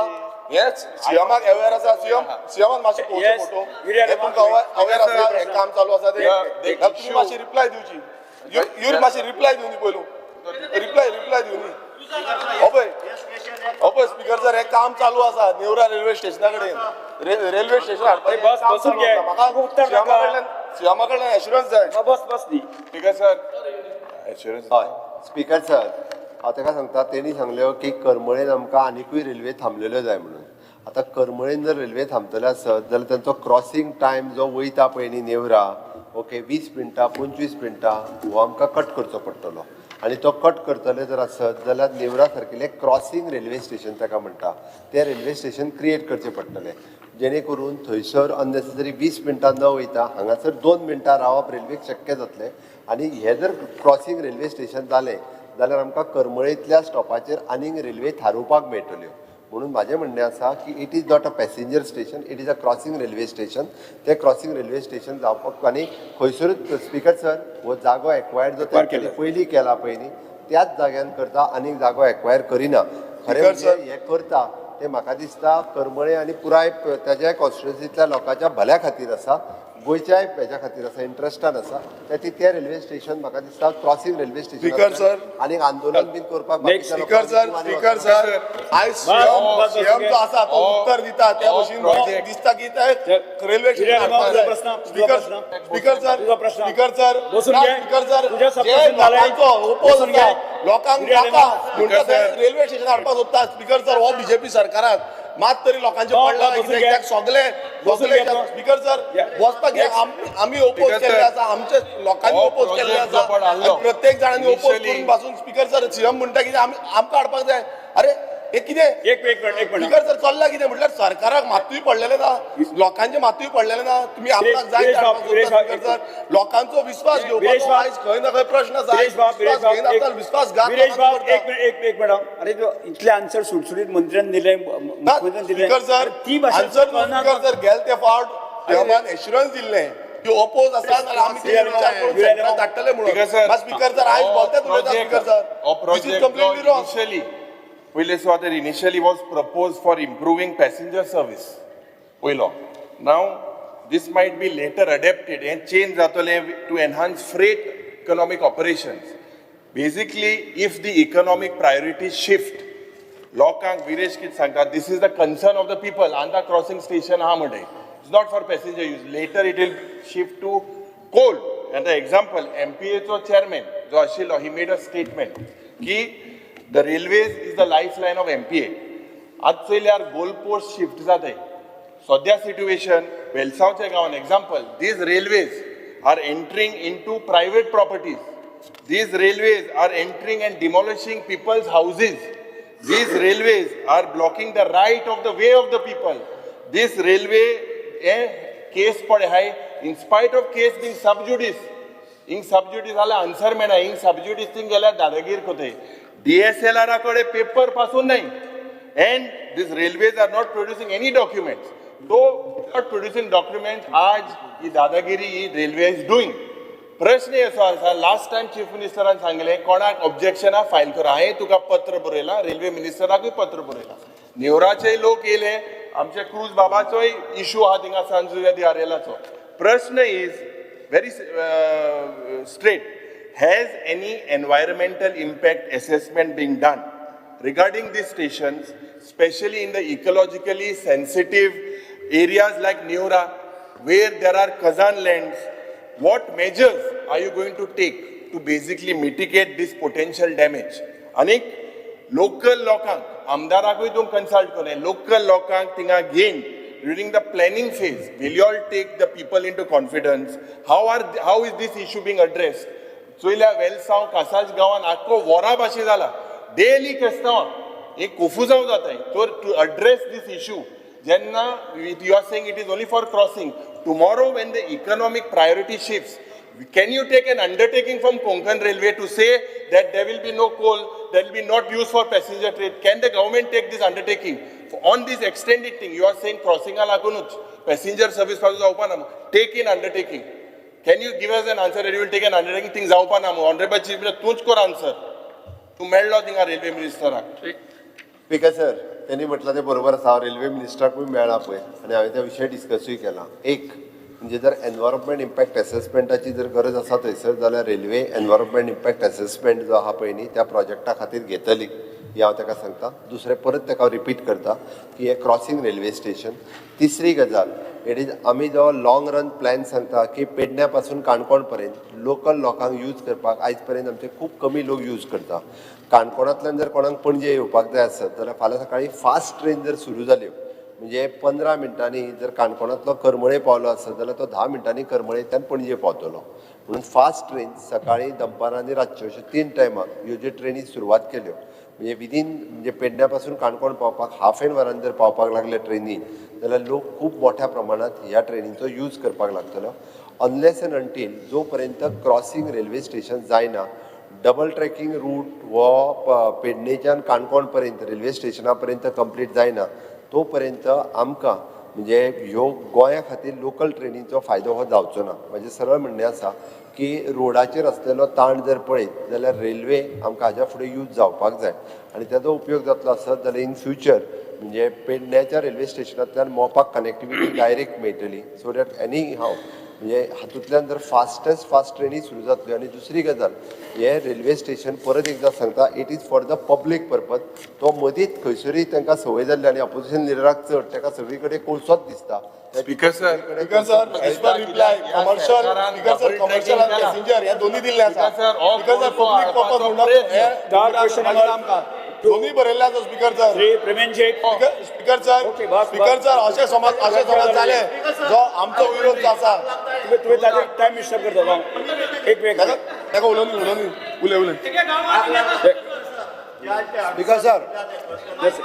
हे सीएमाक अवेर आसा, सीएम सीएमान मातशें पळोवचें Yes. Photo, Yuri हे तुमकां अवेर आसा, हे काम चालू आसा ते तुमी मातशी रिप्लाय दिवची. युरी मातशी रिप्लाय दिवनी पयलू, रिप्लाय दिवनी. हो पळय, हो पळय स्पिकर सर, हे काम चालू आसा नेवरा रेल्वे स्टेशना कडेन, रेल्वे स्टेशन हाडपाचें बस, काम बसून चालू घे. आसा. म्हाका उत्तर सीएमा नाका. कडल्यान, सीएमा कडल्यान एश्युरन्स जाय. बस बस न्ही. Speaker sir, assurance. हय स्पिकर सर, हांव ताका सांगता, तेणी सांगल्यो की करमळेन आमकां आनिकूय रेल्वे थांबलेल्यो जाय म्हणून. आतां करमळेन जर रेल्वे थांबतले आसत जाल्यार तेंचो क्रॉसींग टायम जो वयता पळय न्ही नेवरा, ओके, 20 मिनटां 25 मिनटां हो आमकां कट करचो पडटलो. आनी तो कट करतले जर आसत जाल्यार नेवरा सारकिल्लें क्रॉसींग रेल्वे स्टेशन ताका म्हणटा, तें रेल्वे स्टेशन क्रिएट करचें पडटलें, जेणे करून थंयसर अननेसेसरी 20 मिनटां न वयता हांगासर 2 मिनटां रावप रेल्वेक शक्य जातलें. आनी हें जर क्रॉसींग रेल्वे स्टेशन जालें जाल्यार आमकां करमळेंतल्या स्टॉपाचेर आनीक रेल्वे थारोवपाक मेळटल्यो. म्हणून म्हाजें म्हणणें आसा की it is not a passenger station, it is a crossing railway station. तें क्रॉसींग रेल्वे स्टेशन जावपाक आनी खंयसरूच स्पिकर सर हो जागो एक्वायर्ड जो तेंच्यांनी पयलीं केला पळय न्ही त्याच जाग्यान करता, आनीक जागो एक्वायर करिना. खरें Speaker म्हणजे sir. हें करता तें म्हाका दिसता करमळे आनी पुराय ताज्या कॉन्स्टिट्युन्सींतल्या लोकांच्या भल्या खातीर आसा, गोंयच्याय हेज्या खातीर आसा, इंट्रस्टान आसा. त्या ती तें रेल्वे स्टेशन म्हाका दिसता क्रॉसींग रेल्वे स्टेशन Speaker आसल्यार sir. आनीक आंदोलन बीन करपाक Next. बाकीच्या स्पिकर सर, लोकांनी स्पिकर सर, आयज सीएम बस, सीएम जो आसा तो उत्तर दिता त्या भशेन project. दिसता की ते रेल्वे स्टेशन युरी, हाडपाक तुजो जाय. प्रश्न, तुजो स्पिकर प्रश्न. स्पिकर सर, तुजो प्रश्न. स्पिकर सर, बसून ना, घे. स्पिकर सर, तुझ्या जे सबप्रश्न जाले. लोकांचो ओपोज बसून घे. आसा, लोकांक युरी, नाका म्हणटा स्पिकर ते सर. रेल्वे स्टेशन हाडपाक सोदता. स्पिकर सर, हो बीजेपी सरकाराक मात तरी लोकांचे हो, पडला बसून कित्याक घे. कित्याक सगळे बसून सगळे घे तो. Speaker sir Yeah. बसपाक घे. आमी ओपोज स्पिकर केल्ले सर, आसा, आमचे लोकांनी हो ओपोज केल्ले project जो आसा पण हाडलो. आनी प्रत्येक जाणांनी ओपोज Initially- करून पासून स्पिकर सर सीएम म्हणटा कितें आमी आमकां हाडपाक जाय. अरे हे कितें? एक एक मिनिट, एक मिनिट. स्पिकर सर, चल्ला कितें म्हटल्यार सरकाराक मातूय पडलेलें ना, लोकांचें मातूय पडलेलें ना. तुमी आपणाक जाय विरेश ते बाब, हाडपाक विरेश सोदता. बाब, स्पिकर सर, लोकांचो विस्वास विरेश घेवपाचो बाब, आयज खंय ना खंय प्रश्न आसा. विरेश बाब, विरेश विस्वास बाब, घेयनासतना विस्वासघात विरेश बाब, लोकांचो एक करता. मिनिट, एक एक मिनिट. अरे तो इतले आन्सर सुटसुटीत मंत्र्यान दिले, मुख्यमंत्र्यान दिले, स्पिकर सर, ती भाशा आन्सर कळना. स्पिकर सर, गेल ते फावट सीएमान एश्युरन्स दिल्लें की ओपोज आसा जाल्यार आमी ते विचार करून सेंटरात धाडटले म्हणून. स्पिकर सर, मात स्पिकर सर, आयज बोलतेच उलयता स्पीकर सर, हो this is project completely wrong. Initially पयले सुवातेर initially was propose for improving passenger service पयलो. Now this might be later adapted हें चेंज जातलें to enhance freight economic operations. Basically if the economic priority shift, लोकांक विरेश कितें सांगता, this is the concern of the people. Andha crossing station आहा म्हणटे, it's not for passenger use, later it will shift to coal. And the example, एमपीएचो chairman जो आशिल्लो, he made a statement की the railways is the life line of MPA. आज चोयल्यार goal post shift जाताय. सद्या situation वेलसांवच्या गांवान example, these railways are entering into private properties. These railways are entering and demolishing people's houses. These railways are blocking the right of the way of the people. This railway case पडे हाय, in spite of case being sub judice. हिंग सब ज्युडीस जाल्यार answer मेळना. हिंग सब ज्युडीस thing गेल्यार दादागीर कोताय. डीएसएलआरा कडेन paper पासून नाही. And this railways are not producing any documents. Though not producing documents, आज ही दादागिरी ही रेल्वे is doing. प्रश्न असो आसा, लास्ट टायम चीफ मिनिस्टरान सांगलें कोणाक ऑब्जेक्शनां फायल कर. हांवें तुका पत्र बरयलां, रेल्वे मिनिस्टराकूय पत्र बरयलां. नेवराचे लोक येयले, आमचे क्रूज बाबाचोय इशू आहा थिंगा सांजुया दी आरेलाचो. प्रश्न is very straight. Has any environmental impact assessment being done regarding these stations, especially in the ecologically sensitive areas like Neora, where there are Khazan lands? What measures are you going to take to basically mitigate this potential damage? आनीक local लोकांक, आमदाराकूय तूं consult करूं, local लोकांक थिंगा घेवन during the planning phase, will you all take the people into confidence? How is this issue being addressed? चोयल्या वेलसांव कासाज गांवान आख्खो वोरा भाशे जाला, डेली क्रिस्तांवां एक कोफुजांव जाताय. तर टू अड्रेस these issue, जेन्ना you are saying it is only for crossing, tomorrow when the economic priority shifts, can you take an undertaking from Konkan Railway to say that there will be no coal, that will be not used for passenger trade? Can the government take this undertaking? On this extended thing, you are saying crossing लागूनच passenger service पासून जावपा ना. Take an undertaking. Can you give us an answer that you will take an undertaking? Thing जावपा ना. Honorable Chief Minister, तूंच कर answer. तूं मेळ्ळो थिंगा रेल्वे मिनिस्टराक. स्पीकर सर, त्यांनी म्हटलं ते बरोबर आसा. हांव रेल्वे मिनिस्टराकूय मेळ्ळा पळय आनी हांवें त्या विशय डिस्कसूय केला. एक म्हणजे जर एनवायरमेंट इम्पॅक्ट एसेसमेंटाची जर गरज आसा थंयसर जाल्यार रेल्वे एनवायरमेंट इम्पॅक्ट एसेसमेंट जो आहा पळय न्ही, त्या प्रोजेक्टा खातीर घेतली हें हांव ताका सांगता. दुसरें, परत ताका हांव रिपीट करता की हें क्रॉसींग रेल्वे स्टेशन. तिसरी गजाल, it is आमी जो लाँग रन प्लॅन सांगता की पेडण्या पासून काणकोण पर्यंत लोकल लोकांक यूज करपाक, आयज पर्यंत आमचे खूब कमी लोक यूज करता. काणकोणांतल्यान जर कोणाक पणजे येवपाक जाय आसत जाल्यार फाल्यां सकाळीं फास्ट ट्रेन जर सुरू जाल्यो, म्हणजे 15 मिनटांनी जर काणकोणांतलो करमळे पावलो आसत जाल्यार तो 10 मिनटांनी करमळेंतल्यान पणजे पावतलो. म्हणून फास्ट ट्रेन सकाळीं, दनपारां आनी रातच्यो अश्यो तीन टायमाक ह्यो ज्यो ट्रेनी सुरवात केल्यो, म्हणजे विदीन, म्हणजे पेडण्या पासून काणकोण पावपाक हाफ एन वरान जर पावपाक लागले ट्रेनी जाल्यार लोक खूब मोठ्या प्रमाणात ह्या ट्रेनीचो यूज करपाक लागतलो. अनलेस एंड अंटील जो पर्यंत क्रॉसींग रेल्वे स्टेशन जायना, डबल ट्रॅकिंग रूट हो पेडणेच्यान काणकोण पर्यंत रेल्वे स्टेशना पर्यंत कंप्लीट जायना, तो पर्यंत आमकां म्हणजे ह्यो गोंया खातीर लोकल ट्रेनीचो फायदो हो जावचो ना. म्हाजें सरळ म्हणणें आसा की रोडाचेर आसलेलो ताण जर पळयत जाल्यार रेल्वे आमकां हाज्या फुडें यूज जावपाक जाय आनी ताजो उपयोग जातलो आसत जाल्यार इन फ्युचर म्हणजे पेडण्याच्या रेल्वे स्टेशनांतल्यान मोपाक कनेक्टिविटी डायरेक्ट मेळटली, सो that any हाव म्हणजे हातूंतल्यान जर फास्टेस्ट फास्ट ट्रेनी सुरू जातल्यो. आनी दुसरी गजाल, हे रेल्वे स्टेशन परत एकदां सांगता, it is for the public purpose. तो मदींच खंयसरूय तांकां संवय जाल्ली आनी ऑपोजिशन लिडराक चड ताका सगळी कडेन कोळसोच दिसता. Speaker sir. Speaker sir, as per reply, commercial, speaker sir, commercial आनी पॅसेंजर हे दोन्ही दिल्ले आसा. स्पीकर सर, पब्लीक पर्पज म्हणून हे आमकां दोन्ही बरयल्ले आसा स्पीकर सर. श्री प्रवीण शेट. स्पीकर सर, Okay, बस, स्पीकर बस. सर, अशें समज जालें जो आमचो विरोध जो आसा. तुवें तुवें ताजेर टायम डिस्टर्ब करता. एक मिनिट. ताका ताका उलोवनी, उलोवनी, उलय उलय. Speaker sir. Yes.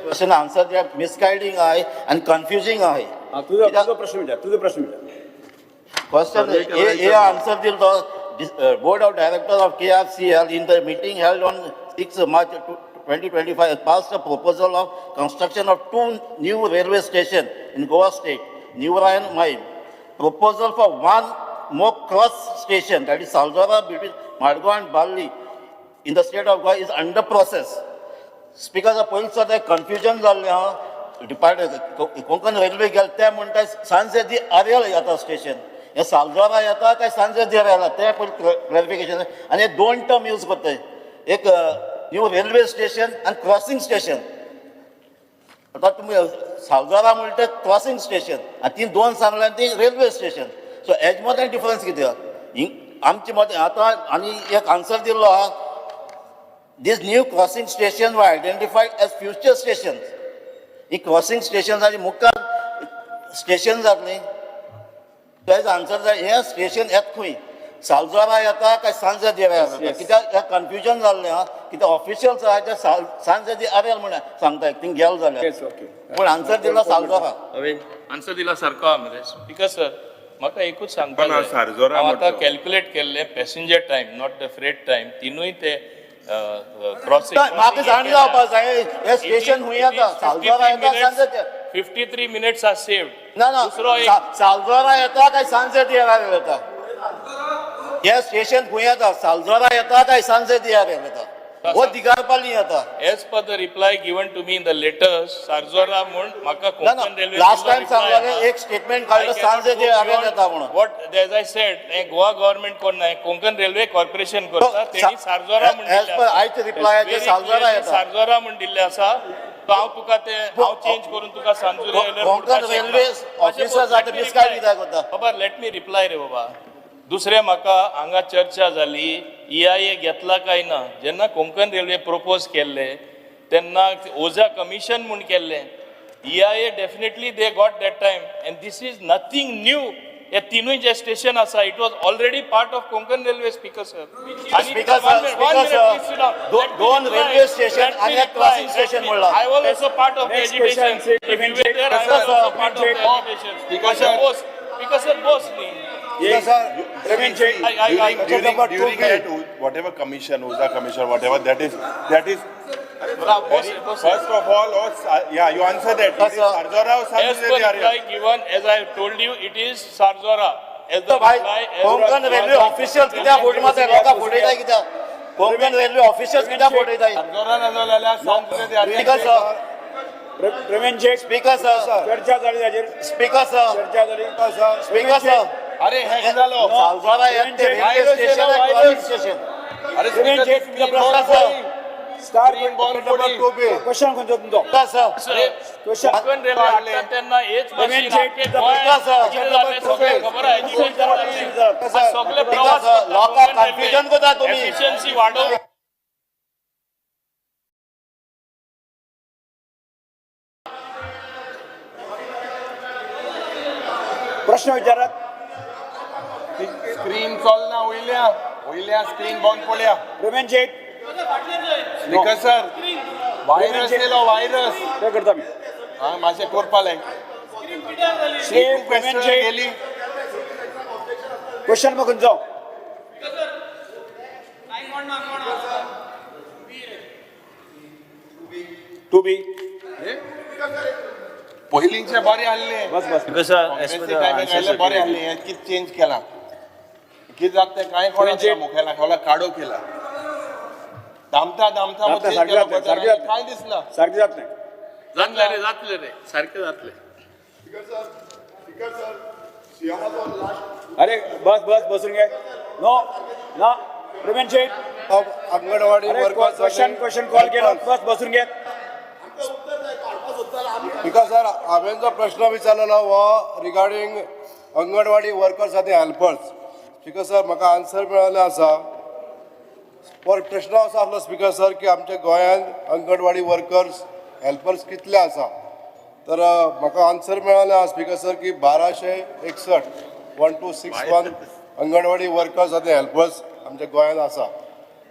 Question answer जे मिसगायडींग आहे आणि कन्फ्युजिंग आहे. हा, तुझो तुझो प्रश्न विचार, तुझो प्रश्न विचार. क्वेश्चन हे आन्सर दिल तो Board of Director of KRCL in the meeting held on 6 March 2025 passed a proposal of construction of two new railway station in Goa state, Neora and Mahim. Proposal for one more cross station, that is Saldora, between Margao and Balli in the state of Goa is under process. Speaker, पयलीं सुद्दां confusion जाल्लें आहा. Department Konkan railway गेले ते म्हणटा सांजे दी आर्यल येता station. हे सालजोरा येता काय सांजे दी आर्यल, ते पयलीं क्लॅरिफिकेशन. आनी हे दोन टर्म यूज करताय, एक न्यू रेल्वे स्टेशन आनी क्रॉसिंग स्टेशन. आतां तुमी सालजोरा म्हणटा क्रॉसिंग स्टेशन आनी ती दोन सांगल्या ती रेल्वे स्टेशन. सो हेज मदें डिफरन्स कितें आहा आमचे मदें? आतां आनी एक आन्सर दिल्लो आहा, these new crossing stations were identified as future stations. He crossing station आनी मुखार स्टेशन जातली. तेज आन्सर जाय, हें स्टेशन येत खंय, सालजोरा येता काय सांजे दिरा येता? कित्याक हें कन्फ्युजन जाल्लें आहा. कित्याक ऑफिशियल्स आहा ते सांजे दी आरेल म्हण सांगता, थिंग गेल जाल्यार. Yes, okay. पूण आन्सर दिला सालजोरा. आन्सर दिला सारको आहा मरे स्पीकर सर. म्हाका एकूच सांगपाक पण हांव जाय. सारजोरा हांव आतां म्हणटलो. कॅल्क्युलेट केल्ले passenger time, not the freight time. तिनूय ते क्रॉसिंग म्हाका जाण जावपा जाय हे स्टेशन खूंय येता? सालजोरा येता, सांजे? 53 minutes are saved. ना ना. दुसरो एक सालजोरा येता काय सांजे तियार येता? हे स्टेशन खूंय येता? सालजोरा येता काय सांजे तियार येता? हो दिगारपाली येता? As per the reply given to me in the letters, Sarzora म्हूण म्हाका ना ना. कोंकण रेल्वे लास्ट टायम सांगलें, एक स्टेटमेंट काडलं, सांजे तियार येता म्हणून. What, as I said, हे गोवा गव्हर्नमेंट कोण नाही, कोंकण रेल्वे कॉर्पोरेशन करता. तेणी सारजोरा म्हूण एज दिल्लें पर आसा. आयचे रिप्लायाचे Very सालजोरा clearly येता. सारजोरा म्हूण दिल्लें आसा. तो हांव तुका ते हांव चेंज करून तुका सांजुरे कोंकण रेल्वे ऑफिसर्स आतां मिसगायड कित्याक करता? बाबा, let me reply रे बाबा. दुसरें, म्हाका हांगा चर्चा जाली, ईआयए घेतला काय ना. जेन्ना कोंकण रेल्वे प्रपोज केल्ले तेन्ना ओझा कमिशन म्हूण केल्लें. EIA definitely they got that time, and this is nothing new. हे तिनूय जे स्टेशन आसा, it was already part of Konkan Railway, Speaker sir. Speaker sir, Speaker sir, दोन रेल्वे स्टेशन आणि एक crossing station म्हणला. I was also part of the Next agitation. question, Sir If you Praveen were Shet. there, I Sir, was also part of the Sir. Agitation. Speaker sir. Bose, Speaker sir, Bose न्ही. Praveen Shet. I During, number two during B. that, whatever commission, Oza commission, whatever, that is, Bose, Bose. First of all, or, yeah, you answer that. It is Sir. Sarzora or As Sanjay per Arya? Reply given, as I have told you, it is Sarzora. As the भाई, reply, as Konkan railway official कित्याक फोट मारता? लोकांक फटयता कित्याक? Konkan railway official कित्याक फटयता? Speaker sir. Praveen Shet. Speaker sir. चर्चा झाली ताजेर. Speaker sir. चर्चा झाली. Speaker sir. अरे, हॅक जालो. सालजोरा येता ते रेल्वे स्टेशन, क्रॉसिंग स्टेशन. अरे. प्रवीण शेट, तुमचा प्रश्न. Sir. Star ball to be. Question खंयचो तुमचो? Sir. Question. Konkan railway हाडटा तेन्ना हेच प्रवीण भाशेन शेट, आख्खे गोंयांत सर. कितें जालें सगळें खबर आहा, एजिटेशन जालें. आज सगळे प्रवास सर, करता लोकांक कोंकण रेल्वे. कन्फ्युजन करता तुमी. एफिशियन्सी वाडोवंक प्रश्न विचारात. स्क्रीन चलना. वयल्या वयल्या स्क्रीन बंद पडल्या. प्रवीण शेट. स्पीकर सर, व्हायरस येयलो, व्हायरस. ते करता मी. हा, मातशें करपा लाय. श्री प्रवीण शेट. गेली. क्वेश्चन मग खंयचो? 2B. पयलींचे बरें आहले. बस बस. Because as per the काँग्रेसी answer बरें आहले. हें कितें चेंज केलां, कितें जाता तें कांय कोणाक मुखेला खोला काडो केला. दामता दामता जाता, चेंज सारकें केलो. जाता, सारकें जाता. कांय दिसना. सारकें जातलें. जातलें रे, जातलें रे, सारकें जातलें. अरे बस बस, बसून घे. नो ना, प्रवीण शेट. अंगणवाडी अरे workers. Question, question call केलो. बस, बसून घे. Because sir, हांवें जो प्रश्न विचारलेलो हो रिगार्डींग अंगणवाडी वर्कर्स आनी हेल्पर्स. स्पीकर सर, म्हाका आन्सर मेळिल्लें आसा. पर प्रश्न असो आसलो, स्पीकर सर, की आमच्या गोंयांत अंगणवाडी वर्कर्स, हेल्पर्स कितले आसा. तर म्हाका आन्सर मेळिल्लें आसा, स्पीकर सर, की 1261, 1261 अंगणवाडी वर्कर्स आनी हेल्पर्स आमच्या गोंयांत आसा.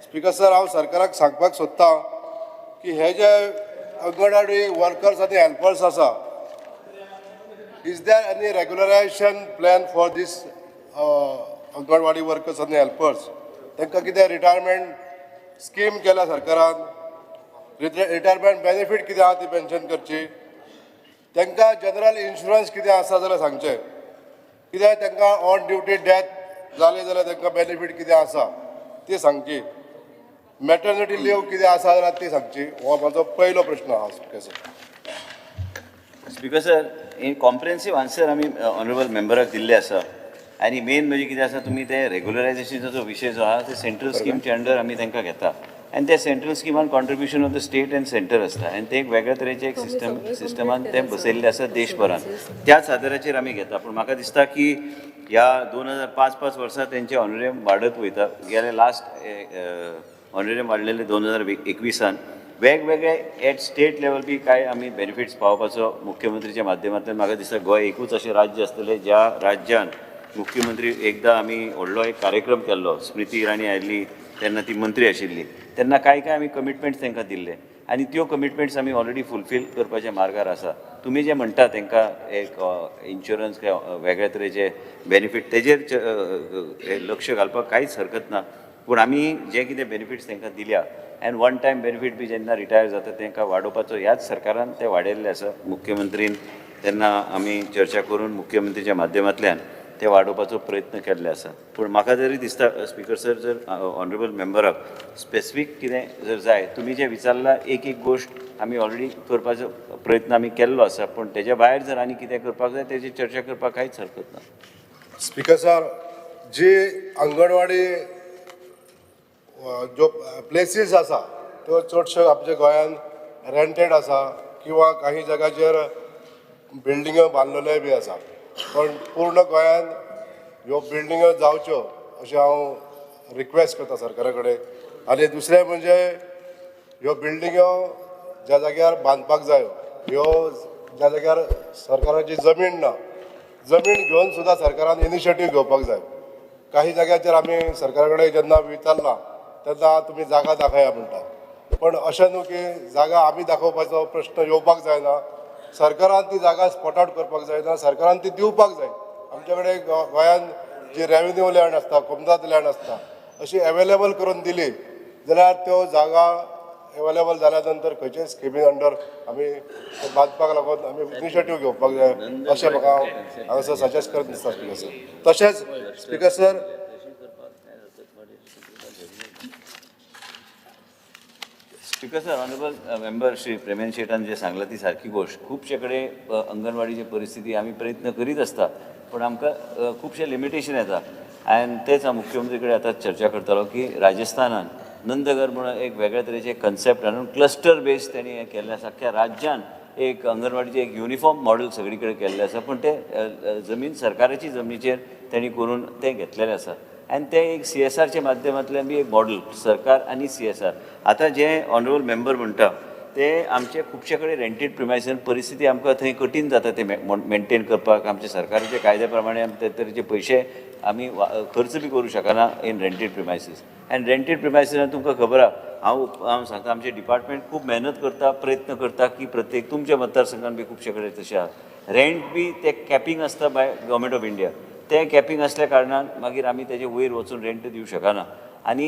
स्पीकर सर, हांव सरकाराक सांगपाक सोदतां की हे जे अंगणवाडी वर्कर्स आनी हेल्पर्स आसा, is there any regularization plan for this anganwadi workers आनी हेल्पर्स? तांकां कितें रिटायरमेंट स्कीम केल्या सरकारान? रिटायरमेंट बेनिफीट कितें आहा ती पेन्शन करची. तांकां जनरल इन्शुरन्स कितें आसा जाल्यार सांगचें. कित्याक तांकां ऑन ड्युटी डेथ जाली जाल्यार तांकां बेनिफीट कितें आसा ती सांगची. मॅटर्निटी लीव कितें आसा जाल्यार ती सांगची. हो म्हाजो पयलो प्रश्न आहा, speaker sir. Speaker sir, हे कॉम्प्रिहेन्सीव आन्सर आमी ऑनरेबल मेंबराक दिल्ले आसा. आनी मेन म्हणजे कितें आसा, तुमी ते रेगुलरायझेशनाचो जो विशय जो आहा, ते सेंट्रल स्किमच्या अंडर आमी तांकां घेता आनी त्या central स्किमान contribution of the state and centre आसता आनी ते एक वेगळ्या तरेचे एक सिस्टम सिस्टमान ते बसयल्ले आसा देशभरान. त्याच आदाराचेर आमी घेता. पूण म्हाका दिसता की ह्या 2005 पांच वर्सां तेंचे ऑनरेरियम वाडत वयता. गेले लास्ट ऑनरेरियम वाडलेले 2021. वेगवेगळे एट स्टेट लेवल बी कांय आमी बेनिफिट्स पावोवपाचो मुख्यमंत्रीच्या माध्यमांतल्यान. म्हाका दिसता गोंय एकूच अशें राज्य आसतलें ज्या राज्यान मुख्यमंत्री एकदां आमी व्हडलो एक कार्यक्रम केल्लो. स्मृती इराणी आयिल्ली तेन्ना, ती मंत्री आशिल्ली तेन्ना. कांय कांय आमी कमिटमेंट्स तांकां दिल्ले. आनी त्यो कमिटमेंट्स आमी ऑलरेडी फुलफील करपाच्या मार्गार आसा. तुमी जे म्हणटा तांकां एक इन्शुरन्स वेगळ्या तरेचे बेनिफीट तेजेर लक्ष घालपाक कांयच हरकत ना, पूण आमी जे कितें बेनिफिट्स तांकां दिल्या एन्ड वन टायम बेनिफीट बी जेन्ना रिटायर जाता तांकां वाडोवपाचो ह्याच सरकारान ते वाडयल्ले आसा. मुख्यमंत्रीन तेन्ना आमी चर्चा करून मुख्यमंत्रीच्या माध्यमांतल्यान ते वाडोवपाचो प्रयत्न केल्ले आसा. पूण म्हाका तरी दिसता स्पीकर सर, जर ऑनरेबल मेंबराक स्पेसिफीक कितें जर जाय, तुमी जें विचारलां एक एक गोश्ट आमी ऑलरेडी करपाचो प्रयत्न आमी केल्लो आसा, पूण तेज्या भायर जर आनी कितें करपाक जाय तेजी चर्चा करपाक कांयच हरकत ना. स्पीकर सर, जी अंगणवाडी ज्यो प्लेसीस आसा त्यो चडश्यो आमच्या गोंयांत रेंटेड आसा किंवा काही जाग्याचेर बिल्डिंग्यो बांदलेल्यो बी आसा, पण पूर्ण गोंयांत ह्यो बिल्डिंग्यो जावच्यो अशें हांव रिक्वेस्ट करता सरकारा कडेन. आनी दुसरें म्हणजे ह्यो बिल्डिंग्यो ज्या जाग्यार बांदपाक जायो, ह्यो ज्या जाग्यार सरकाराची जमीन ना, जमीन घेवन सुद्दां सरकारान इनिशिएटीव घेवपाक जाय. काही जाग्याचेर आमी सरकारा कडेन जेन्ना विचारलां तेन्ना तुमी जागा दाखया म्हणटा, पण अशें न्हू की जागा आमी दाखोवपाचो प्रश्न येवपाक जायना. सरकारान ती जागा स्पॉट आवट करपाक जायना, सरकारान ती दिवपाक जाय. आमचे कडेन गोंयांत जी रेवेन्यू लँड आसता, कोमदाद लँड आसता, अशी एवेलेबल करून दिली जाल्यार त्यो जागा एवेलेबल जाल्या नंतर खंयच्याय स्किमी अंडर आमी बांदपाक लागून आमी इनिशिएटीव घेवपाक जाय अशें म्हाका हांगासर सजेस्ट करत दिसता स्पीकर सर. तशेंच speaker sir, speaker sir, honourable member Shri Premendra शेटान जे सांगलां ती सारकी गोश्ट. खुबशे कडेन अंगणवाडीची परिस्थिती आमी प्रयत्न करीत आसता, पूण आमकां खुबशे लिमिटेशन येता. आनी तेच हांव मुख्यमंत्री कडेन आतां चर्चा करतालो की राजस्थानान नंदगर म्हणून एक वेगळ्या तरेचे कन्सेप्ट हाडून क्लस्टर बेज तेणी हें केल्लें आसा. अख्ख्या राज्यान एक अंगणवाडीचें एक युनिफॉर्म मॉडल सगळी कडेन केल्लें आसा, पूण तें जमीन सरकाराची जमनीचेर तेणी करून तें घेतलेलें आसा. आनी तें एक सीएसआरच्या माध्यमांतल्यान बी एक मॉडल सरकार आनी सीएसआर. आतां जे ऑनरेबल मेंबर म्हणटा ते आमचे खुबशे कडेन रेंटेड प्रिमायसीन परिस्थिती आमकां थंय कठीण जाता ते मेनटेन करपाक. आमच्या सरकाराच्या कायद्या प्रमाणे आमी ते तरेचे पयशे आमी खर्च बी करूं शकना in rented premises. And rented प्रिमायसीसान तुमकां खबर आहा, हांव सांगता आमचें डिपार्टमेंट खूब मेहनत करता, प्रयत्न करता की प्रत्येक तुमच्या मतदारसंघान बी खुबशे कडेन तशें आहा. रेंट बी ते कॅपिंग आसता बाय गव्हर्मेंट ऑफ इंडिया, तें कॅपिंग आसल्या कारणान मागीर आमी तेजे वयर वचून रेंट दिवं शकना. आनी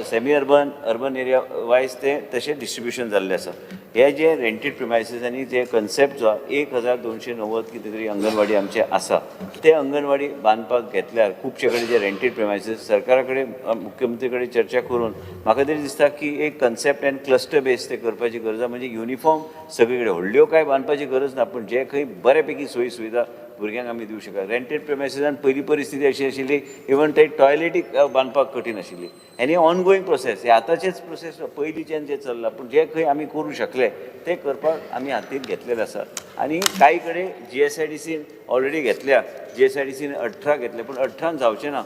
semi urban, urban area wise तें तशें डिस्ट्रिब्युशन जाल्लें आसा. हे जे रेंटेड प्रिमायसीस आनी जे कन्सेप्ट जो 1290 कितें तरी अंगणवाडी आमचे आसा, ते अंगणवाडी बांदपाक घेतल्यार खुबशे कडेन जे रेंटेड प्रिमायसीस सरकारा कडेन मुख्यमंत्री कडेन चर्चा करून म्हाका तरी दिसता की एक कन्सेप्ट एंड क्लस्टर बेस ते करपाची गरज आसा. म्हणजे युनिफॉर्म सगळी कडेन व्हडल्यो कांय बांदपाची गरज ना, पूण जे खंय बरे पैकी सोयी सुविधा भुरग्यांक आमी दिवं शकता. रेंटेड प्रिमायसीसान पयली परिस्थिती अशी आशिल्ली, इवन ते टॉयलेटी बांदपाक कठीण आशिल्ली. आनी ऑनगोईंग प्रोसेस, हे आतांचेच प्रोसेस पयलींच्यान जें चल्लां, पूण जें खंय आमी करूं शकले तें करपाक आमी हातींत घेतलेलें आसा. आनी कांय कडेन जीएसआयडीसीन ऑलरेडी घेतल्या, जीएसआयडीसीन 18 घेतले, पूण 18 जावचें ना.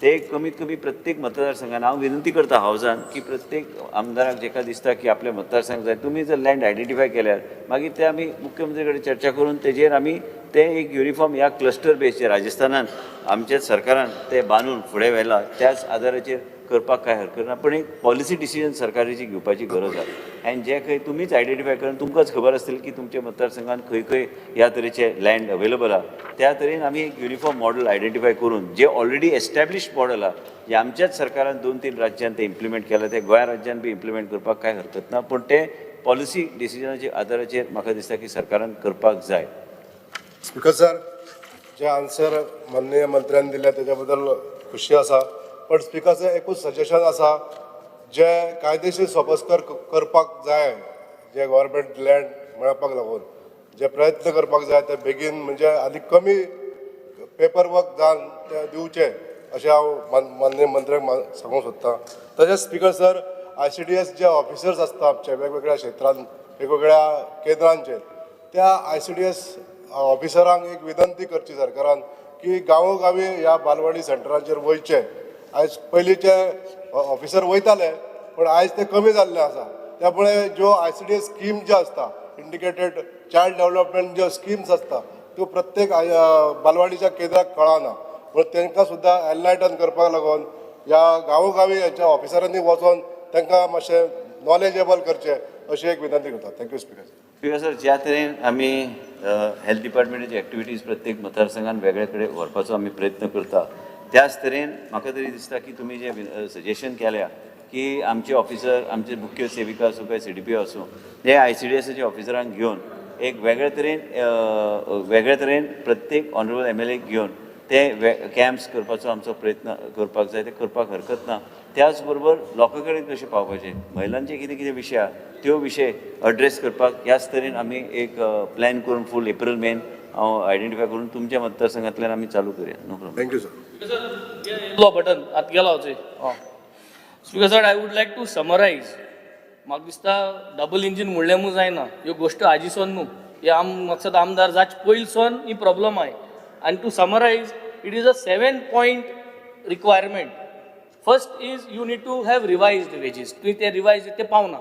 ते कमीत कमी प्रत्येक मतदारसंघान हांव विनंती करता हावजान की प्रत्येक आमदाराक जेका दिसता की आपल्या मतदारसंघ जाय, तुमी जर लँड आयडेंटिफाय केल्यार मागीर ते आमी मुख्यमंत्री कडेन चर्चा करून तेजेर आमी ते एक युनिफॉर्म ह्या क्लस्टर बेसचेर राजस्थानान आमच्या सरकारान ते बांदून फुडें व्हेला त्याच आदाराचेर करपाक कांय हरकत ना. पण एक पॉलिसी डिसिजन सरकाराची घेवपाची गरज आसा. आनी जे खंय तुमीच आयडेंटिफाय करून तुमकांच खबर आसतली की तुमच्या मतदारसंघान खंय खंय ह्या तरेचे लँड अवेलेबल आहा, त्या तरेन आमी एक युनिफॉर्म मॉडल आयडेंटिफाय करून जे ऑलरेडी एस्टॅब्लिश मॉडल आहा, जे आमच्याच सरकारान 2-3 राज्यान ते इम्प्लिमेंट केलां, ते गोंया राज्यान बी इम्प्लिमेंट करपाक कांय हरकत ना. पूण ते पॉलिसी डिसिजनाच्या आदाराचेर म्हाका दिसता की सरकारान करपाक जाय. स्पीकर सर, जे आन्सर माननीय मंत्र्यान दिले तेच्या बद्दल खुशी आसा, पण स्पीकर सर एकूच सजेशन आसा, जे कायदेशीर सोपस्कर करपाक जाय, जे गव्हर्मेंट लँड मेळपाक लागून जे प्रयत्न करपाक जाय ते बेगीन म्हणजे आनी कमी पेपर वर्क जावन ते दिवचे अशें हांव माननीय मंत्र्यांक सांगूंक सोदतां. तशेंच स्पीकर सर, ICDS जे ऑफिसर्स आसता आमचे वेगवेगळ्या क्षेत्रांत वेगवेगळ्या केंद्रांचेर, त्या ICDS ऑफिसरांक एक विनंती करची सरकारान की गांवोगांवी ह्या बालवाडी सेंटरांचेर वयचे. आयज पयलींचे ऑफिसर वयताले, पण आयज ते कमी जाल्ले आसा. त्यामुळे ज्यो ICDS scheme ज्यो आसता, इंडिकेटेड चायल्ड डेव्हलपमेंट ज्यो स्किम्स आसता, त्यो प्रत्येक बालवाडीच्या केंद्राक कळना, म्हणून तांकां सुद्दां एनलायटन करपाक लागून ह्या गांवोगांवी ह्याच्या ऑफिसरांनी वचोन तांकां मातशें नॉलेजेबल करचें अशी एक विनंती करता. Thank you speaker. Speaker sir, ज्या तरेन आमी हेल्थ डिपार्टमेंटाची एक्टिविटीज प्रत्येक मतदारसंघान वेगळे कडेन व्हरपाचो आमी प्रयत्न करता, त्याच तरेन म्हाका तरी दिसता की तुमी जे सजेशन केल्या की आमचे ऑफिसर, आमचे मुख्य सेविका आसूं काय सीडीपीओ आसूं, ते आयसीडीएसाच्या ऑफिसरांक घेवन एक वेगळे तरेन प्रत्येक ऑनरेबल एमएलए घेवन ते कॅम्प्स करपाचो आमचो प्रयत्न करपाक जाय. ते करपाक हरकत ना. त्याच बरोबर लोकां कडेन कशें पावपाचें, महिलांचे कितें कितें विशय आहा, त्यो विशय अड्रेस करपाक ह्याच तरेन आमी एक प्लॅन करून फूल एप्रील मेन हांव आयडेंटिफाय करून तुमच्या मतदारसंघातल्यान आमी चालू करूया. No problem. Thank you sir. Low button आत गेला वचय. Speaker sir, I would like to summarize. म्हाका दिसता डबल इंजीन म्हणलें म्हूण जायना. ह्यो गोश्टी आजीसोन न्हू, हे आम मकसद आमदार जाच पयलसोन ही प्रॉब्लम आहाय. आनी to summarize, it is a seven point requirement. First is you need to have revised wages. तुवें ते रिवायज ते पावना.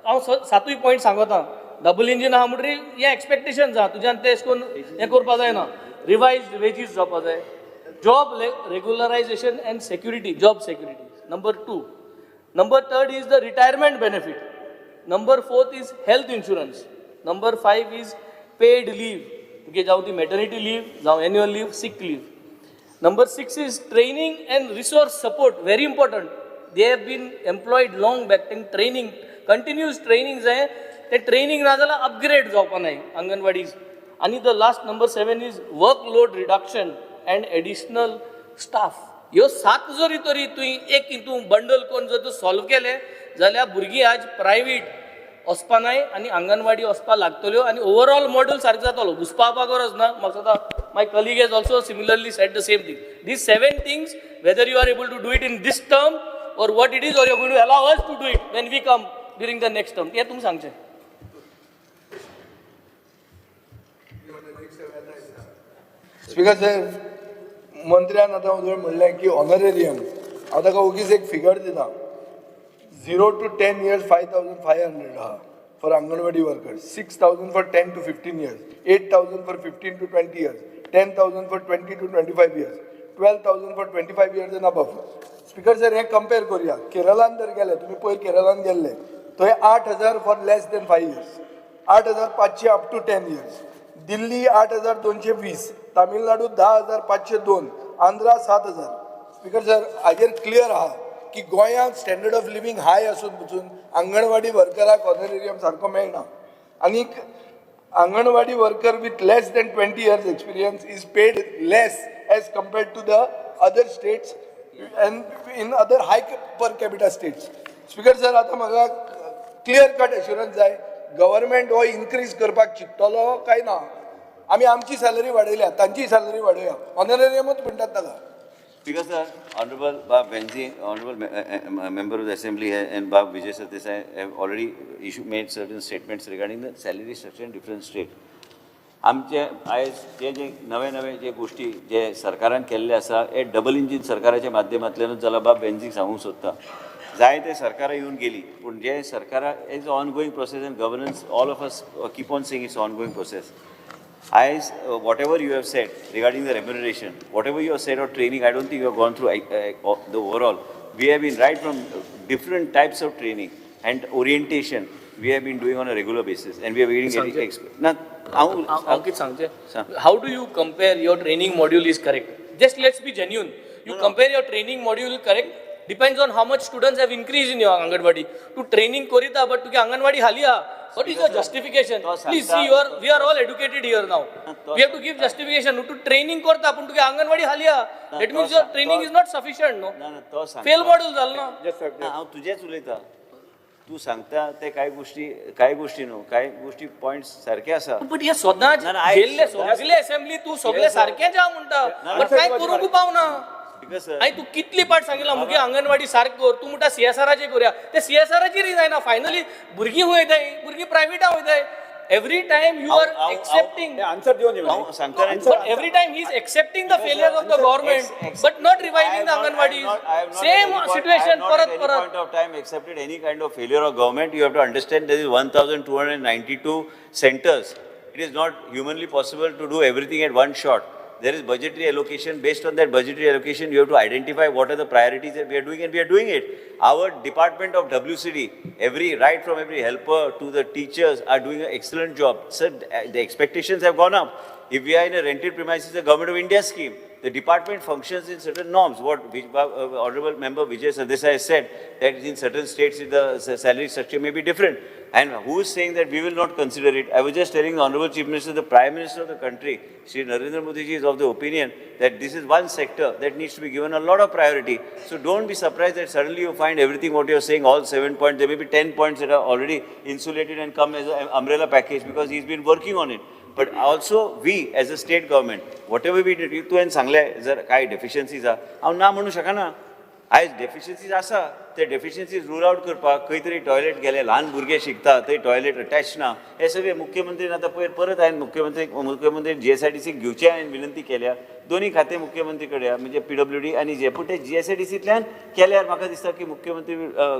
हांव सातूय पॉयंट सांगता. डबल इंजीन आहा म्हणटरीर हें एक्सपेक्टेशन आहा तुज्यान, तें अशें करून हें करपा जायना. रिवायज्ड वेजीस जावपा जाय. Job regularization and security, job security, number two. Number third is the retirement benefit. Number fourth is health insurance. Number five is paid leave, तुगे जावं ती मॅटर्निटी लीव, जावं annual leave, sick leave. Number six is training and resource support, very important. They have been employed long back. तांकां training, continuous training जाय. ते training ना जाल्यार upgrade जावपा नाय अंगणवाडीज. आनी the last, number seven, is work load reduction and additional staff. ह्यो सात जरी तरी तुवें एक हितून बंडल करून जर तूं सॉल्व केलें जाल्यार भुरगीं आज प्रायवेट वचपा नाय आनी अंगणवाडी वचपा लागतल्यो आनी ओवरऑल मॉडल सारको जातलो. घुसपावपा गरज ना. म्हाका दिसता my colleague has also similarly said the same thing. These seven things, whether you are able to do it in this term or what it is, or you going to allow us to do it when we come during the next term, हें तुमी सांगचें. Speaker साहेब, मंत्र्यान आतां उजळ म्हणलें की honorarium. हांव ताका ओगीच एक फिगर दिता. 0 to 10 years 5,500 आहा for anganwadi workers, 6,000 for 10 to 15 years, 8,000 for 15 to 20 years, 10,000 for 20 to 25 years, 12,000 for 25 years and above. Speaker sir, हें कंपेर करुया. केरळान जर गेले तुमी, पयर केरळान गेल्ले, थंय 8,000 for less than 5 years, 8,500 up to 10 years. Delhi 8,220, Tamil Nadu 10,502, Andhra 7,000. Speaker sir, हाजेर clear आहा की गोंयांत स्टँडर्ड ऑफ लिव्हींग हाय आसून पसून अंगणवाडी वर्कराक ऑनरेरियम सारको मेळना. आनीक anganwadi worker with less than 20 years experience is paid less as compared to the other states and in other high per capita states. Speaker sir, आतां म्हाका क्लियर कट एश्युरन्स जाय, government हो increase करपाक चिंततलो काय ना? आमी आमची सॅलरी वाडयल्या, तांची सॅलरी वाडोवया. ऑनरेरियमूच म्हणटात ताका. Speaker sir, Honorable Bab Venzi, Honorable Member of the Assembly and Bab Vijay Sardesai have already made certain statements regarding the salary structure in different state. आमचे आयज जे जे नवे नवे जे गोश्टी जे सरकारान केल्ले आसा, हे डबल इंजीन सरकाराच्या माध्यमांतल्यानूच जाला. बाब वेन्झीक सांगूंक सोदता, जायते सरकारां येवन गेली, पूण जे सरकारां is ongoing process and governance, all of us keep on saying it's ongoing process. आयज whatever you have said regarding the remuneration, whatever you have said or training, I don't think you have gone through the overall. We have been right from different types of training and orientation we have been doing on a regular basis and we are getting सांगचें. ना, हांव हांव कितें सांगचें? सांग. How do you compare your training module is correct? Just let's be genuine. You compare your training module correct depends on how much students have increase in your anganwadi. तूं training करिता, but तुगे अंगणवाडी हाली आहा. What is your justification? तो please सांगता. See, you are we are all educated here. Now we have to give justification. तूं training करता पूण तुगे अंगणवाडी हाली आहा, that means your training is not sufficient, no? ना ना, तो सांगता. फेल मॉड्यूल जालें ना. ना, हांव तुजेच उलयता. तूं सांगता ते कांय गोश्टी न्हू, कांय गोश्टी पॉयंट्स सारके आसा. बट हे सदांच ना, ना, आयज गेल्ले सदांच- सगले असेंब्ली तूं सगळे सारकेंच आहा म्हणटा, ना, बट कांय करूंक पावना. Because sir, आनी तूं कितली पाट सांगिल्ला मुगे अंगणवाडी सारकें कर, तूं म्हणटा सीएसआराचेर करुया, ते सीएसआराचेरय जायना. फायनली भुरगीं खंय वयताय? भुरगीं प्रायवेटा वयताय. Every time you are accepting answer दिवन दी. हांव सांगता. But every time he is accepting the failure of the government, but not reviving the anganwadis. Same situation परत At any परत. Point of time accepted any kind of failure of government. You have to understand there is 1,292 centers. It is not humanly possible to do everything at one shot. There is budgetary allocation. Based on that budgetary allocation, you have to identify what are the priorities that we are doing, and we are doing it. Our department of WCD, every right from every helper to the teachers are doing an excellent job. Sir, the expectations have gone up. If we are in a rented premises, the Government of India scheme, the department functions in certain norms. What Honorable Member Vijay Sardesai has said, that in certain states the salary structure may be different. And who is saying that we will not consider it? I was just telling the Honorable Chief Minister, the Prime Minister of the country, Shri Narendra Modi ji, is of the opinion that this is one sector that needs to be given a lot of priority. So don't be surprised that suddenly you find everything what you are saying, all 7 points, there may be 10 points that are already insulated and come as an umbrella package because he's been working on it. But also we as a state government, whatever we did, तुवें सांगलें जर कांय deficiencies आहा, हांव ना म्हणूं शकना. आयज डेफिशियन्सीज आसा, ते डेफिशियन्सीज रूल आउट करपाक खंय तरी टॉयलेट गेले, ल्हान भुरगे शिकता थंय टॉयलेट अटॅच ना, हे सगळे मुख्यमंत्रीन आतां पयर परत हांवें मुख्यमंत्री जीएसआयडीसीक घेवचें हांवें विनंती केल्या. दोन्ही खाते मुख्यमंत्री कडेन, म्हणजे पीडब्ल्यूडी आनी जे, पूण ते जीएसआयडीसींतल्यान केल्यार म्हाका दिसता की मुख्यमंत्री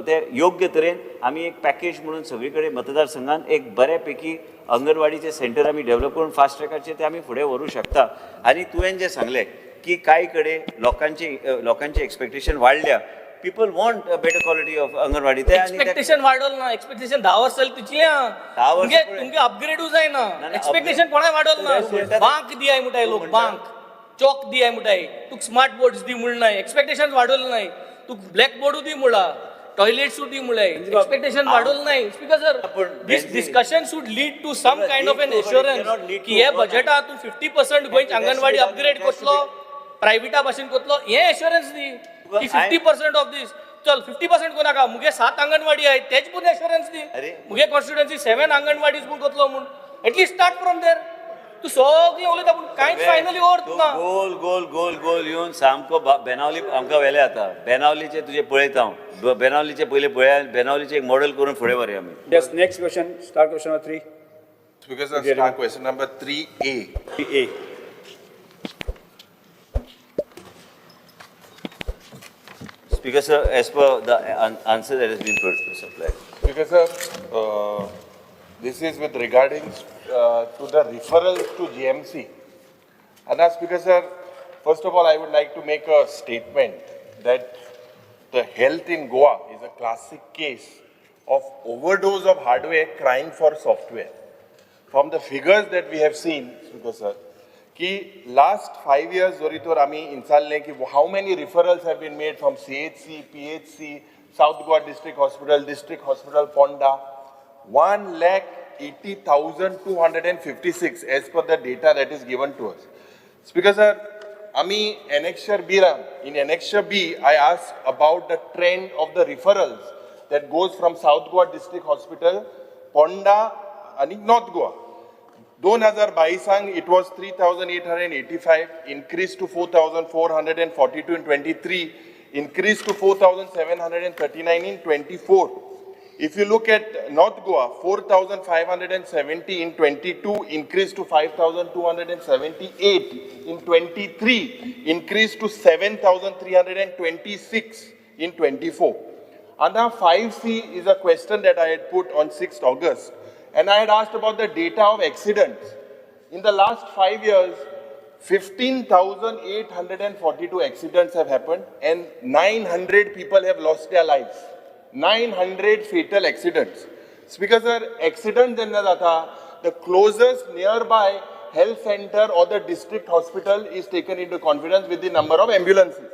ते योग्य तरेन आमी एक पॅकेज म्हणून सगळे कडेन मतदारसंघान एक बऱ्या पैकी अंगणवाडीचे सेंटर आमी डेव्हलप करून फास्ट ट्रॅकाचेर ते आमी फुडें व्हरूं शकता. आनी तुवें जें सांगलें की कांय कडेन लोकांचे एक्सपेक्टेशन वाडल्या, people want a better quality of anganwadi. Expectation वाडोल ना, एक्सपेक्टेशन 10 वर्सां जाली तितलें 10 वर्सां तुमगे अपग्रेडूय जायना. एक्सपेक्टेशन कोणाय वाडोल ना. बांक दियाय म्हणटाय लोक, बांक चॉक दियाय म्हणटाय, तुका स्मार्ट बोर्ड्स दी म्हूण नाय, एक्सपेक्टेशन वाडोल नाय, तुका ब्लॅक बोर्डूय दी म्हणला, टॉयलेट्सूय दी म्हणलाय, एक्सपेक्टेशन वाडोल नाय. Speaker sir, this discussion should lead to some kind of an assurance की हे बजेटात तूं 50% गोंयची अंगणवाडी अपग्रेड करतलो, प्रायवेटा भाशेन करतलो, हे एश्योरन्स दी की 50% ऑफ दीस. चल 50% कोण नाका, मुगे 7 अंगणवाडी आहे तेच पूण एश्योरन्स दी, मुगे कॉन्स्टिट्युएन्सी 7 अंगणवाडीज पूण करतलो म्हूण, at least start from there. तूं सगळें उलयता पूण कांयच फायनली अर्थ ना. गोल गोल गोल गोल येवन सामको बेनावली आमकां वेले आतां. बेनावलीचे तुजे पळयता हांव, बेनावलीचे पयलीं पळया, बेनावलीचे एक मॉडेल करून फुडें व्हरया आमी. Yes, next question, star question number 3. Speaker sir, star question number 3A. 3A. Speaker sir, as per the answer that has been supplied. Speaker sir, this is with regarding to the referrals to GMC. And as Speaker sir, first of all, I would like to make a statement that the health in Goa is a classic case of overdose of hardware crying for software. From the figures that we have seen, Speaker sir, ki last 5 years जरी तर आमी इन्सारलें की how many referrals have been made from CHC, PHC, South Goa District Hospital, District Hospital, Ponda, 1,80,256 as per the data that is given to us. Speaker sir, ami Annexure B, in Annexure B, I asked about the trend of the referrals that goes from South Goa District Hospital, Ponda and North Goa. 2022 it was 3,885, increased to 4,442 in 23, increased to 4,739 in 24. If you look at North Goa, 4,570 in 22, increased to 5,278 in 23, increased to 7,326 in 24. And now 5C is a question that I had put on 6th August. And I had asked about the data of accidents. In the last 5 years, 15,842 accidents have happened and 900 people have lost their lives. 900 fatal accidents. Speaker sir, accident jenna jata, the closest nearby health center or the district hospital is taken into confidence with the number of ambulances.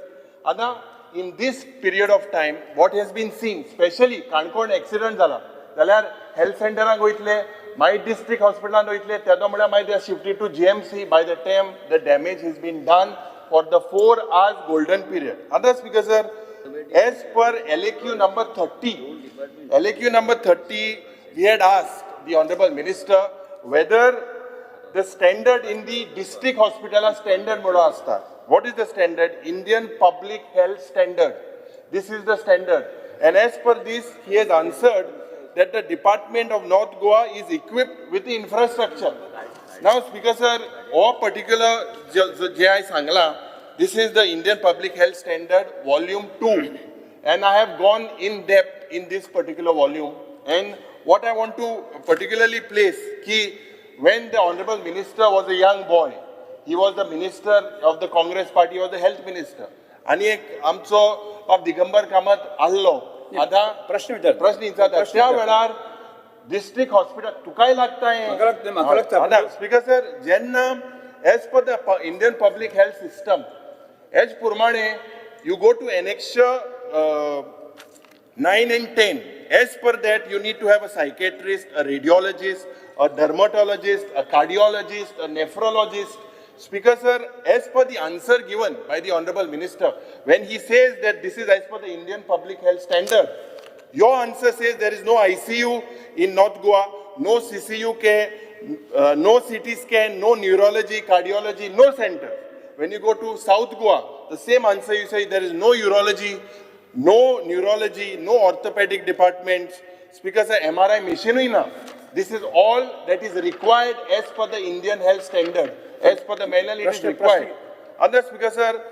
Ada, in this period of time, what has been seen, especially Canacona accident jala, जाल्यार health सेंटरांक वयतले, मागीर district हॉस्पिटलान वयतले, तेदो म्हळ्यार मागीर they shifted to GMC. By the time the damage has been done for the 4 hours golden period. Other speaker sir, as per LAQ number 30, LAQ number 30, we had asked the Honorable Minister whether the standard in the district hospital are standard म्हणून आसता. What is the standard? Indian Public Health Standard. This is the standard. And as per this, he has answered that the Department of North Goa is equipped with the infrastructure. Now, Speaker sir, all particular J.I. Sangla, this is the Indian Public Health Standard Volume 2. And I have gone in depth in this particular volume. And what I want to particularly place, ki when the Honorable Minister was a young boy, He was the minister of the Congress party, was the health minister. आनी एक आमचो बाब दिगंबर कामत आहलो. आतां प्रश्न विचार. प्रश्न विचारता. प्रश्न त्या विचार. वेळार डिस्ट्रिक्ट हॉस्पिटल तुकाय लागता हें. म्हाका लागता, म्हाका लागता. आतां स्पीकर सर, जेन्ना as per the Indian public health system as प्रमाणे you go to annexure 9 and 10. As per that, you need to have a psychiatrist, a radiologist, a dermatologist, a cardiologist, a nephrologist. Speaker sir, as per the answer given by the Honorable Minister, when he says that this is as per the Indian public health standard, your answer says there is no ICU in North Goa, no CCU care, no CT scan, no neurology, cardiology, no center. When you go to South Goa, the same answer you say there is no urology, no neurology, no orthopedic departments. Speaker sir, MRI machine na. This is all that is required as per the Indian health standard. As per the manual, it is Prashna, required. Other speaker sir,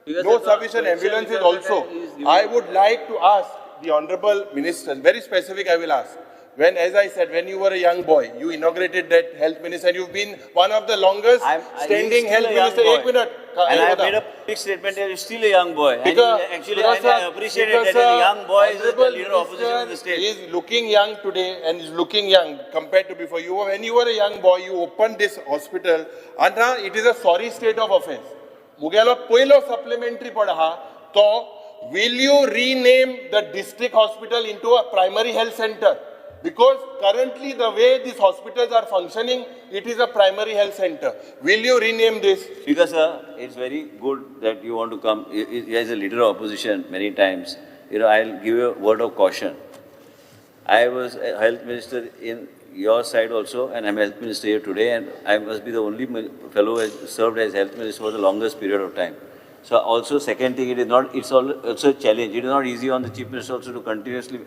Because no the sufficient question ambulances is also. given- I would like to ask the honorable minister, very specific I will ask. When, as I said, when you were a young boy, you inaugurated that health minister and you've been one of the longest standing He's still health a young minister. boy. Ek minute. And I have made a big statement that he's still a young boy. And he actually, because, and I sir, appreciate it because, that a sir, young boy is the honorable leader of opposition in the minister state. Is looking young today and is looking young compared to before. You were, when you were a young boy, you opened this hospital. And now it is a sorry state of affairs. मुगेलो पयलो supplementary पड आहा तो, will you rename the district hospital into a primary health center? Because currently the way these hospitals are functioning, it is a primary health center. Will you rename this? Because sir, it's very good that you want to come as a leader of opposition many times. I'll give you a word of caution. I was a health minister in your side also, and I'm health minister here today, and I must be the only fellow who has served as health minister for the longest period of time. So also, second thing, it is not, it's also a challenge. It is not easy on the chief minister also to continuously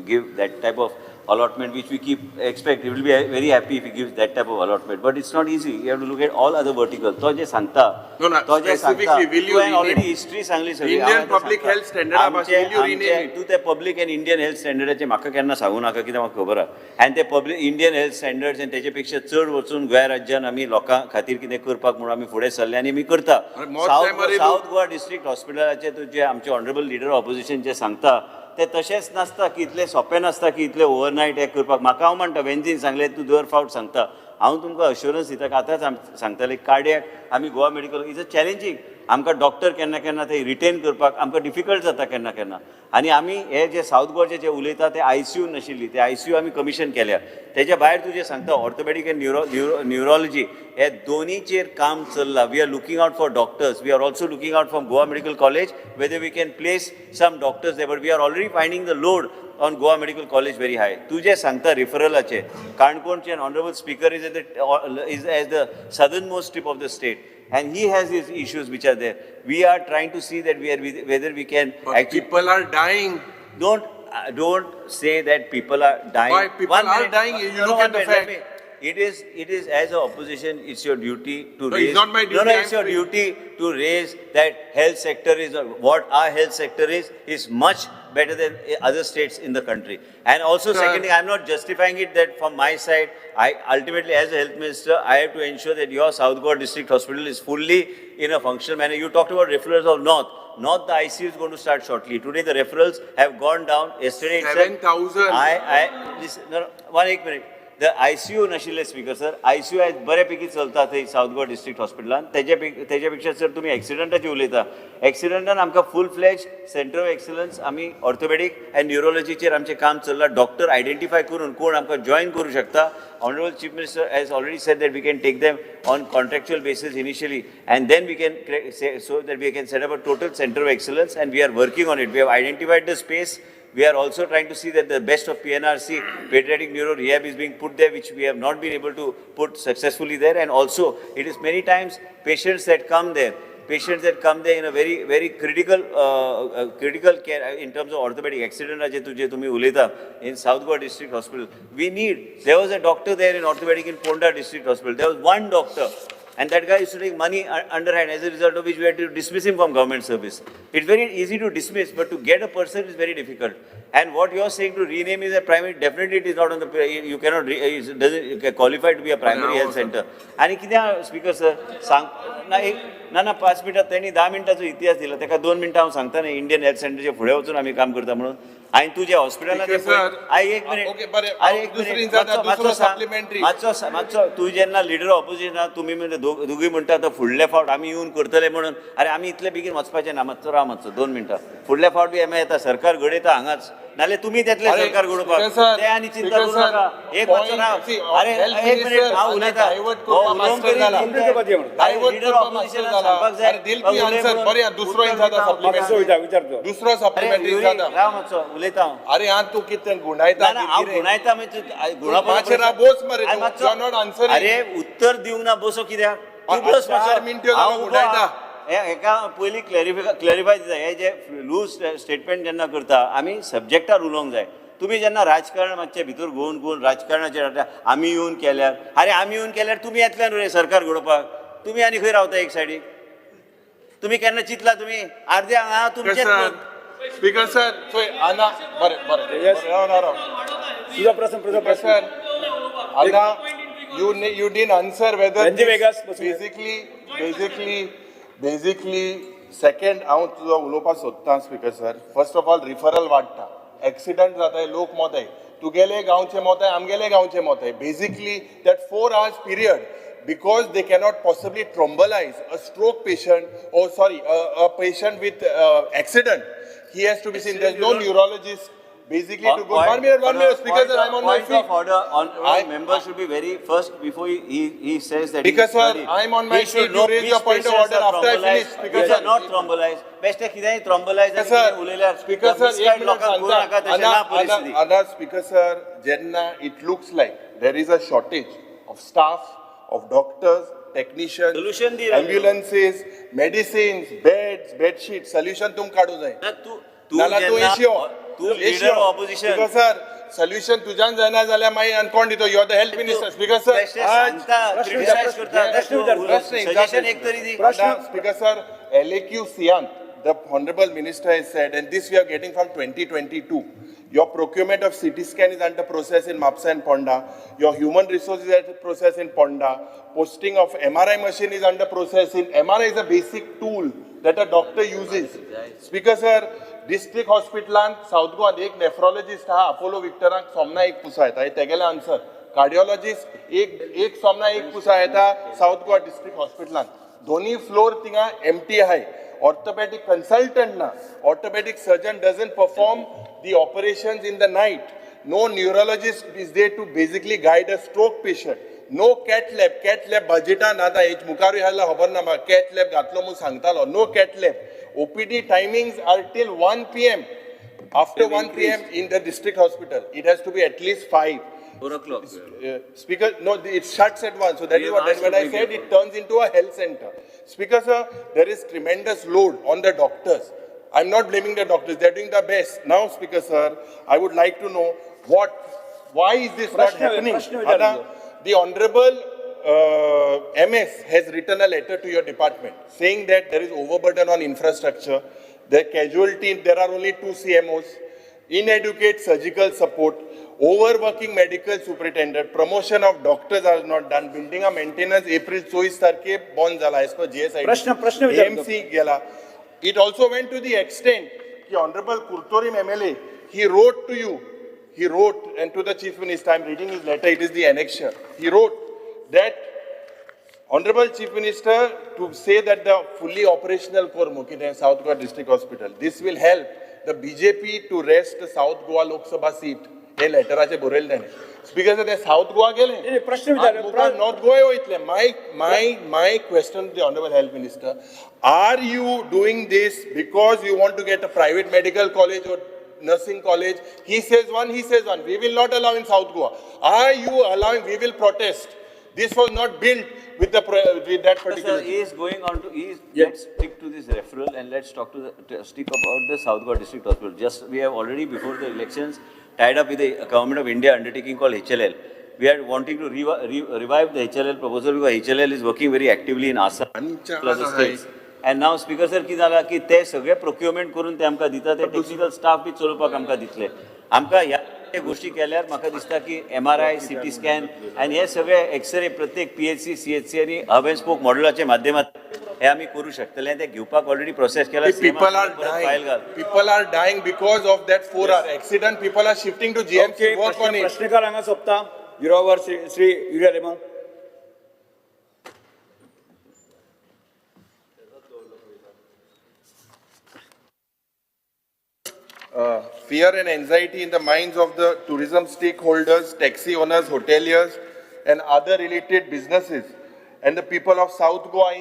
give that type of allotment, which we keep expect. He will be very happy if he gives that type of allotment. But it's not easy. You have to look at all other verticals. तो जे सांगता, No, तो जे सांगता, specifically, will you तुवें rename? already history सांगली सगळी. Indian हांव आतां public सांगता. health standard भाशेन, will you rename it? तूं ते पब्लीक अँड इंडियन हेल्थ स्टँडर्डाचे म्हाका केन्ना सांगू नाका, कित्याक म्हाका खबर आहा. आनी ते पब्लीक इंडियन हेल्थ स्टँडर्ड्स आनी तेजे पेक्षा चड वचून गोंया राज्यान आमी लोकां खातीर कितें करपाक म्हणून आमी फुडें सरले आनी आमी करता. अरे, मोर primary south Goa district हॉस्पिटलाचे तूं जे आमचे ऑनरेबल लिडर ऑपोजिशन जे सांगता ते तशेंच नासता की इतलें सोंपें नासता की इतलें ओवरनायट हें करपाक. म्हाका हांव म्हणटा, वेंझीन सांगलें, तूं दर फावट सांगता. हांव तुमकां अश्योरन्स दिता की आतांच सांगताले, कार्डियक आमी Goa medical is a challenging. आमकां डॉक्टर केन्ना केन्ना ते रिटेन करपाक आमकां डिफिकल्ट जाता केन्ना केन्ना. आनी आमी हे जे सावथ गोवाचे जे उलयता ते आयसीयू नाशिल्ली, ते आयसीयू आमी कमिशन केल्या. तेज्या भायर तूं जें सांगता ऑर्थोपेडीक एंड न्युरोलॉजी, हे दोनीचेर काम चल्लां. We are looking out for doctors. We are also looking out from Goa Medical College whether we can place some doctors there, but we are already finding the load on Goa Medical College very high. तूं जें सांगता रिफरलाचें, काणकोणचे honourable speaker is as the southern most tip of the state, and he has his issues which are there. We are trying to see that we are whether we can But actually people are dying. Don't say that people are dying. Why? People One are minute. dying. You No, no, look one at the minute. Let fact. me. It is as an opposition, it's your duty to No, raise. it's not my No, duty. no, I'm it's your free. duty to raise that health sector is what our health sector is much better than other states in the country. And also, Sir. secondly, I'm not justifying it that from my side, I ultimately as a health minister, I have to ensure that your South Goa District Hospital is fully in a functional manner. You talked about referrals of North. North, the ICU is going to start shortly. Today, the referrals have gone down. Yesterday itself, 7,000. I, listen, no, no, one एक minute. The ICU नाशिल्ले speaker sir, ICU आयज बऱ्यापैकी चलता थंय south Goa district हॉस्पिटलान. तेज्या पेक्षा sir तुमी एक्सिडंटाचे उलयता, एक्सिडंटान आमकां full fledge center of excellence आमी ऑर्थोपेडीक अँड न्युरोलॉजीचेर आमचें काम चल्लां. डॉक्टर आयडेंटिफाय करून कोण आमकां जॉयन करूं शकता. Honourable Chief Minister has already said that we can take them on contractual basis initially and then we can so that we can set up a total center of excellence, and we are working on it. We have identified the space. We are also trying to see that the best of PNRC, pediatric neuro rehab, is being put there, which we have not been able to put successfully there. And also, it is many times patients that come there in a very, very critical care in terms of orthopedic accident जे तुम्ही उलयता in South Goa District Hospital. We need, there was a doctor there in orthopedic in Ponda District Hospital. There was one doctor. And that guy used to take money underhand, as a result of which we had to dismiss him from government service. It's very easy to dismiss, but to get a person is very difficult. And what you are saying to rename is a primary, definitely it is not on the, you cannot, it doesn't qualify to be a primary health center. आनी कितें speaker sir सांग ना एक ना ना 5 मिनटां तेणी 10 मिनटांचो इतिहास दिला ताका 2 मिनटां हांव सांगता न्ही इंडियन हेल्थ सेंटरचे फुडें वचून आमी काम करता म्हणून. आनी तुजें हॉस्पिटलान एक मिनिट, अरे एक मिनिट, मातसो मातसो तूं जेन्ना लिडर ऑपोजिशन तुमी दोगूय म्हणटा आतां फुडले फावट आमी येवन करतले म्हणून. अरे आमी इतले बेगीन वचपाचें ना, मातसो राव मातसो 2 मिनटां. फुडले फावट बी एम येता सरकार घडयता हांगाच, नाल्यार तुमी येतले सरकार घडोवपाक, ते आनी चिंता करूं नाका. एक मातसो राव, अरे एक मिनिट हांव उलयता. लिडर ऑपोजिशनान सांगपाक जाय. दुसरो सप्लिमेंटरी राव मातसो उलयता हांव. अरे हा तूं कितें गुणायता? ना हांव गुणायता म्हणजे अरे उत्तर दिवंक ना बसो कित्याक तूं बस मातसो. हेका पयलीं क्लॅरिफाय दिता. हे जे लूज स्टेटमेंट जेन्ना करता आमी सब्जेक्टार उलोवंक जाय. तुमी जेन्ना राजकारण मातशें भितर घुंवून घुंवून राजकारणाचेर आमी येवन केल्यार, अरे आमी येवन केल्यार तुमी येतले न्हू रे सरकार घडोवपाक. तुमी आनी खंय रावता एक सायडीक? तुमी केन्ना चिंतला तुमी अर्दे हांगा तुमचेच? स्पीकर सर चोय आना बरें बरें राव तुजो प्रश्न तुजो प्रश्न आना you didn't answer whether basically second हांव तुजो उलोवपाक सोदतां speaker sir. First of all referral वाडटा, एक्सिडंट जाताय, लोक मोताय, तुगेले गांवचे मोताय, आमगेले गांवचे मोताय. Basically that 4 hours period because they cannot possibly thrombolyse a stroke patient or sorry a patient with accident, he has to be seen. There is no neurologist basically to go. 1 minute, speaker sir, I'm on my feet. Point of order, on member should be very first before he says that. Because sir, I'm on my feet. You raise your point of order after I finish. Speaker sir, not thrombolized. Best कितेंय thrombolized sir. Speaker sir, एक minute सांगता. Ana, speaker sir, जेन्ना it looks like there is a shortage of staff, of doctors, technicians, ambulances, medicines, beds, bedsheets, solution तुम काडू जाय. नाल्यार तूं एशियो. तूं leader opposition. Speaker sir, solution तुज्यान जायना जाल्यार मागीर आनी कोण दितो? You are the health minister. Speaker sir, suggestion एक तरी दी. स्पीकर सर, LAQ सियांत the honourable minister has said, and this we are getting from 2022, your procurement of CT scan is under process in Mapsa and Ponda, your human resource is under process in Ponda, posting of MRI machine is under process in MRI is a basic tool that a doctor uses. Speaker sir, district हॉस्पिटलान south गोवान एक nephrologist आहा, Apollo विक्टराक सोमना एक पुसा येता, हे तेगेलें answer. Cardiologist एक सोमना एक पुसा येता सावथ गोवा डिस्ट्रिक्ट हॉस्पिटलान. दोनी फ्लोर थिंगा एमटी आहाय. ऑर्थोपेडिक कन्सल्टंट ना, orthopaedic surgeon doesn't perform the operations in the night. No neurologist is there to basically guide a stroke patient. No cath lab. Cath lab बजेटान आतां हेच मुखारूय आसल्यार खबर ना म्हाका कॅथ लॅब घातलो म्हूण सांगतालो. No cath lab. OPD timings are till 1 PM. After 1 PM in the district hospital, it has to be at least 5. 4 o'clock. Speaker, no, it shuts at 1. So that is what I said. It turns into a health center. Speaker sir, there is tremendous load on the doctors. I'm not blaming the doctors. They're doing their best. Now, Speaker sir, I would like to know why is this not happening? The Honorable MS has written a letter to your department saying that there is overburden on infrastructure, the casualty, there are only 2 CMOs, inadequate surgical support, overworking medical superintendent, promotion of doctors are not done, building a maintenance April 24 तारखे बंद जाला as per GSI. प्रश्न AMC गेला. It also went to the extent ki Honorable Kurtorim MLA, he wrote to you, he wrote and to the Chief Minister, I am reading his letter, it is the annexure. He wrote that Honorable Chief Minister to say that the fully operational Kormukine South Goa District Hospital, this will help the BJP to wrest the South Goa Lok Sabha seat. हे लेटराचे बरयलें ताणें. Speaker sir, ते south Goa गेले, प्रश्न विचारले, north Goa वयतले. My question to the honourable health minister, are you doing this because you want to get a private medical college or nursing college? He says one, he says one. We will not allow in South Goa. Are you allowing? We will protest. This was not built with the with that particular. Sir, he is going on to. He is, let's stick to this referral and let's talk to the stick about the South Goa District Hospital. Just we have already before the elections tied up with the Government of India undertaking called HLL. We are wanting to revive the HLL proposal because HLL is working very actively in Assam plus states. And now speaker sir, कितें जालां की ते सगळे procurement करून ते आमकां दिता, ते टेक्निकल स्टाफ बी चलोवपाक आमकां दितले. आमकां ह्या गोश्टी केल्यार म्हाका दिसता की MRI, CT scan आनी हे सगळे एक्सरे प्रत्येक PHC, CHC आनी हब अँड स्पोक मॉडलाच्या माध्यमात हे आमी करूं शकतले. ते घेवपाक ऑलरेडी प्रोसेस केला. People are file dying. घाल. People are dying because of that 4 hour accident. People are shifting to GMC. Work on it. प्रश्नकाल हांगा सोंपता. Zero Shri Shri Yuri Alemao. Fear and anxiety in the minds of the tourism stakeholders, taxi owners, hoteliers, and other related businesses, and the people of South Goa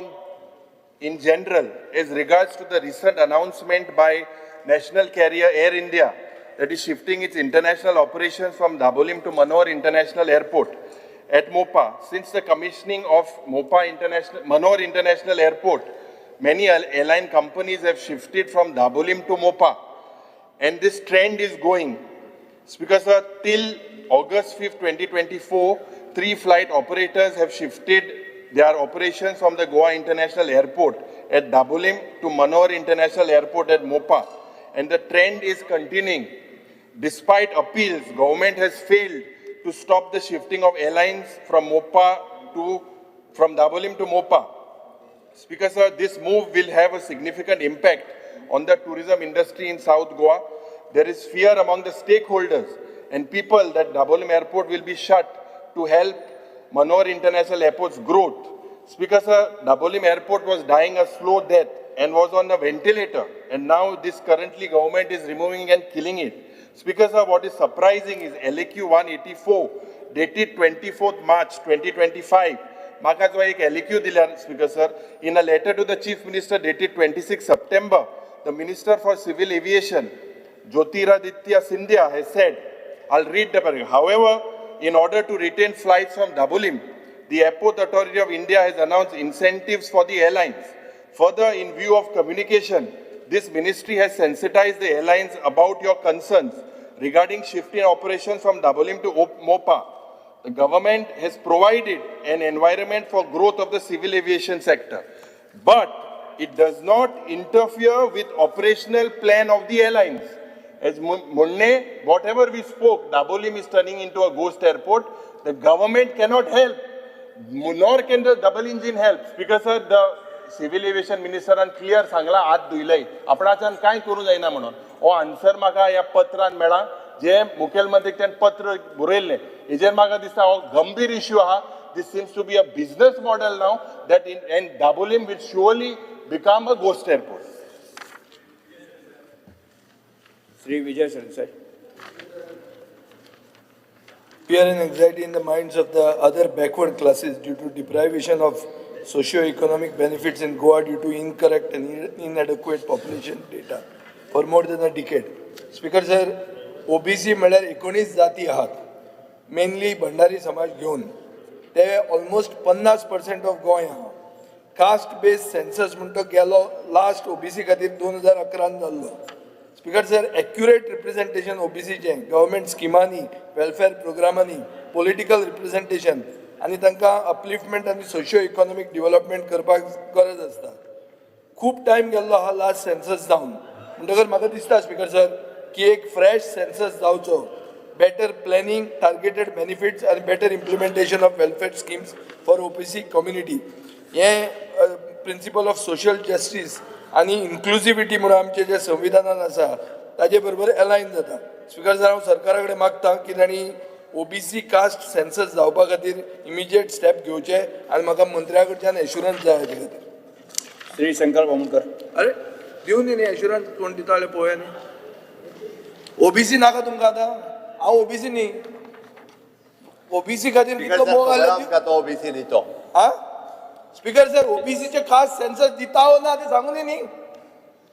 in general, as regards to the recent announcement by national carrier Air India that is shifting its international operations from Dabolim to Manohar International Airport at Mopa. Since the commissioning of Manohar International Airport, many airline companies have shifted from Dabolim to Mopa, and this trend is going. Speaker sir, till August 5th, 2024, three flight operators have shifted their operations from the Goa International Airport at Dabolim to Manohar International Airport at Mopa, and the trend is continuing. Despite appeals, government has failed to stop the shifting of airlines from Dabolim to Mopa. Speaker sir, this move will have a significant impact on the tourism industry in South Goa. There is fear among the stakeholders and people that Dabolim Airport will be shut to help Manohar International Airport's growth. Speaker sir, Dabolim Airport was dying a slow death and was on a ventilator, and now this currently government is removing and killing it. Speaker sir, what is surprising is LAQ 184 dated 24th March 2025. म्हाका जो एक LAQ दिल्या, Speaker sir, in a letter to the Chief Minister dated 26 September, the Minister for Civil Aviation, Jyotiraditya Scindia, has said, I'll read the paragraph. "However, in order to retain flights from Dabolim, the Airport Authority of India has announced incentives for the airlines. Further, in view of communication, this ministry has sensitized the airlines about your concerns regarding shifting operations from Dabolim to Mopa. The government has provided an environment for growth of the civil aviation sector, but it does not interfere with operational plan of the airlines." As Munne, whatever we spoke, Dabolim is turning into a ghost airport. The government cannot help, nor can the double engine help. Because sir, the civil aviation मिनिस्टरान clear सांगला, हात धुयलय, आपणाच्यान कांय करूं जायना म्हणून. हो answer म्हाका ह्या पत्रान मेळ्ळा, जे मुखेलमंत्रीक तेणें पत्र बरयल्लें. हेजेर म्हाका दिसता हो गंभीर इश्यू आहा. This seems to be a business model now that in and Dabolim will surely become a ghost airport. Shri Vijay Sardesai. Fear and anxiety in the minds of the other backward classes due to deprivation of socio-economic benefits in Goa due to incorrect and inadequate population data for more than a decade. Speaker sir, OBC म्हळ्यार 19 जाती आहात, mainly Bhandari समाज घेवन ते almost 50% of Goa आहा. Caste based census म्हणटा गेलो last OBC खातीर 2011न जाल्लो. स्पीकर सर, एक्युरेट रिप्रेझेंटेशन ओबीसीचें गव्हर्मेंट स्किमांनी, वेलफेअर प्रोग्रामांनी, पॉलिटिकल रिप्रेझेंटेशन आनी तांकां अपलिफ्टमेंट आनी सोशियो इकॉनॉमीक डेव्हलपमेंट करपाक गरज आसता. खूब टायम गेल्लो आहा लास्ट सेन्सस जावन. म्हणटकर म्हाका दिसता, स्पीकर सर, की एक फ्रेश सेन्सस जावचो, better planning, targeted benefits आनी better implementation of welfare schemes for OBC community. हें प्रिंसिपल ऑफ सोशल जस्टीस आनी इन्क्लुजिविटी म्हणून आमचें जें संविधानान आसा ताजे बरोबर एलायन जाता. स्पीकर सर, हांव सरकारा कडेन मागता की तांणी ओबीसी कास्ट सेन्सस जावपा खातीर इमिजिएट स्टेप घेवचे आनी म्हाका मंत्र्या कडच्यान एश्युरन्स जाय हाजे खातीर. श्री शंकर बामणकर. अरे, दिवनी न्ही एश्युरन्स. कोण दिता जाल्यार पळोवया न्ही. ओबीसी नाका तुमकां आतां? हांव ओबीसी न्ही. ओबीसी खातीर कितलो मोग खबर आसलो. आमकां तो ओबीसी न्ही तो. हा स्पीकर सर, ओबीसीचे खास सेन्सस दिता वो ना ते सांगून न्ही.